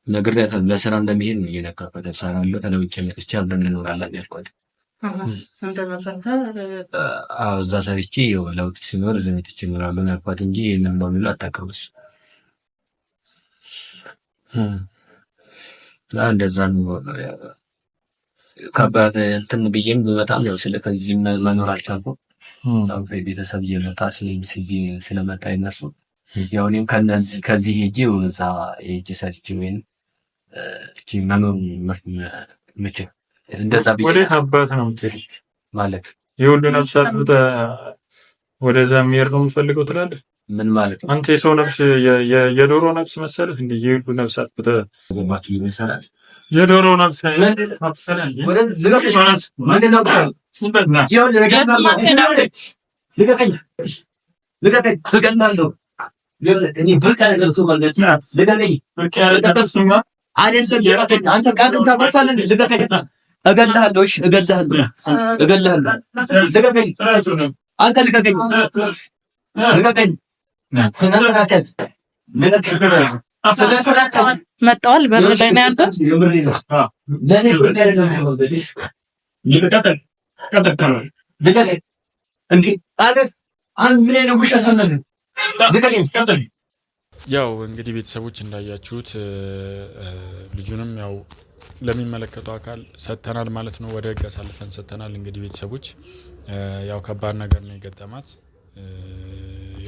ነግሬያታለሁ። ለስራ እንደሚሄድ ነው እየነገርኳት። እሰራለሁ፣ ተለውጬ መጥቼ አብረን እንኖራለን ያልኳት። እዛ ሰርቼ ለውጥ ሲኖር እዚህ መጥቼ እኖራለሁ ያልኳት እንጂ ይህንን በሚሉ አታውቅም እሱ። እንደዛ ነው ከባድ እንትን ብዬም በጣም ያው ስለ ከዚህ መኖር አልቻልኩም። ቤተሰብ እየመጣ ስለመጣ የነሱ ያው እኔም ከነዚህ ከዚህ ሄጄ እዛ ሄጄ ሰርቼ ወይም መኖር ምችል እንደዛ ብዬ ወዴት አባት ነው የምትሄድ? ማለት የሁሉ ነፍሳት ወደዛ የሚሄድ ነው የምፈልገው ትላለህ? ምን ማለት ነው? አንተ የሰው ነፍስ የዶሮ ነፍስ መሰለህ እንዴ? የሁሉ ነፍሳት የዶሮ ነፍስ እገልሃለሁ። እሺ እገልሃለሁ፣ እገልሃለሁ። ልቀቀኝ! አንተ ልቀቀኝ! ልቀቀኝ! ስነ ስርዓት ያዝ! ልቀቀኝ! ስነ ስርዓት ያዝ! መጣዋል። በር ላይ ነው ያልኩት። ልቀቀኝ! እንዴ አለ አንድ ምን አይነት ውሸት ነው? ልቀቀኝ! ያው እንግዲህ ቤተሰቦች እንዳያችሁት ልጁንም ያው ለሚመለከተው አካል ሰጥተናል ማለት ነው። ወደ ሕግ አሳልፈን ሰጥተናል። እንግዲህ ቤተሰቦች ያው ከባድ ነገር ነው የገጠማት።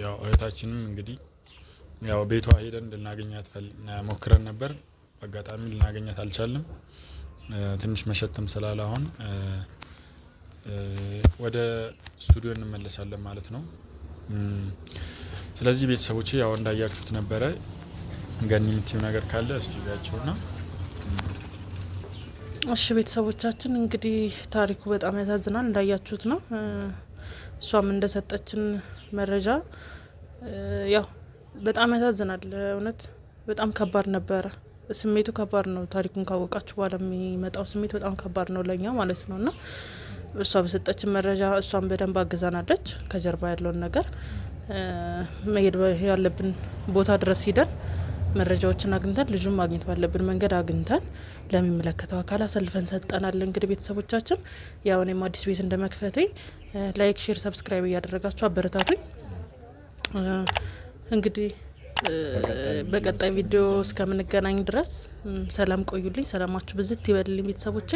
ያው እህታችንም እንግዲህ ያው ቤቷ ሄደን ልናገኛት ሞክረን ነበር። በአጋጣሚ ልናገኛት አልቻልንም። ትንሽ መሸትም ስላለ አሁን ወደ ስቱዲዮ እንመለሳለን ማለት ነው። ስለዚህ ቤተሰቦቼ ያው እንዳያችሁት ነበረ። ገኒ የምትይው ነገር ካለ እስቲ ቢያቸውና። እሺ ቤተሰቦቻችን እንግዲህ ታሪኩ በጣም ያሳዝናል። እንዳያችሁት ነው። እሷም እንደሰጠችን መረጃ ያው በጣም ያሳዝናል እውነት። በጣም ከባድ ነበረ። ስሜቱ ከባድ ነው። ታሪኩን ካወቃችሁ በኋላ የሚመጣው ስሜት በጣም ከባድ ነው ለኛ ማለት ነው። እና እሷ በሰጠችን መረጃ እሷን በደንብ አግዛናለች። ከጀርባ ያለውን ነገር መሄድ ያለብን ቦታ ድረስ ሂደን መረጃዎችን አግኝተን ልጁን ማግኘት ባለብን መንገድ አግኝተን ለሚመለከተው አካል አሳልፈን ሰጠናል። እንግዲህ ቤተሰቦቻችን ያው እኔም አዲስ ቤት እንደመክፈቴ like፣ share፣ subscribe እያደረጋችሁ አበረታቱኝ። እንግዲህ በቀጣይ ቪዲዮ እስከምንገናኝ ድረስ ሰላም ቆዩልኝ። ሰላማችሁ ብዝት ይበልልኝ ቤተሰቦቼ።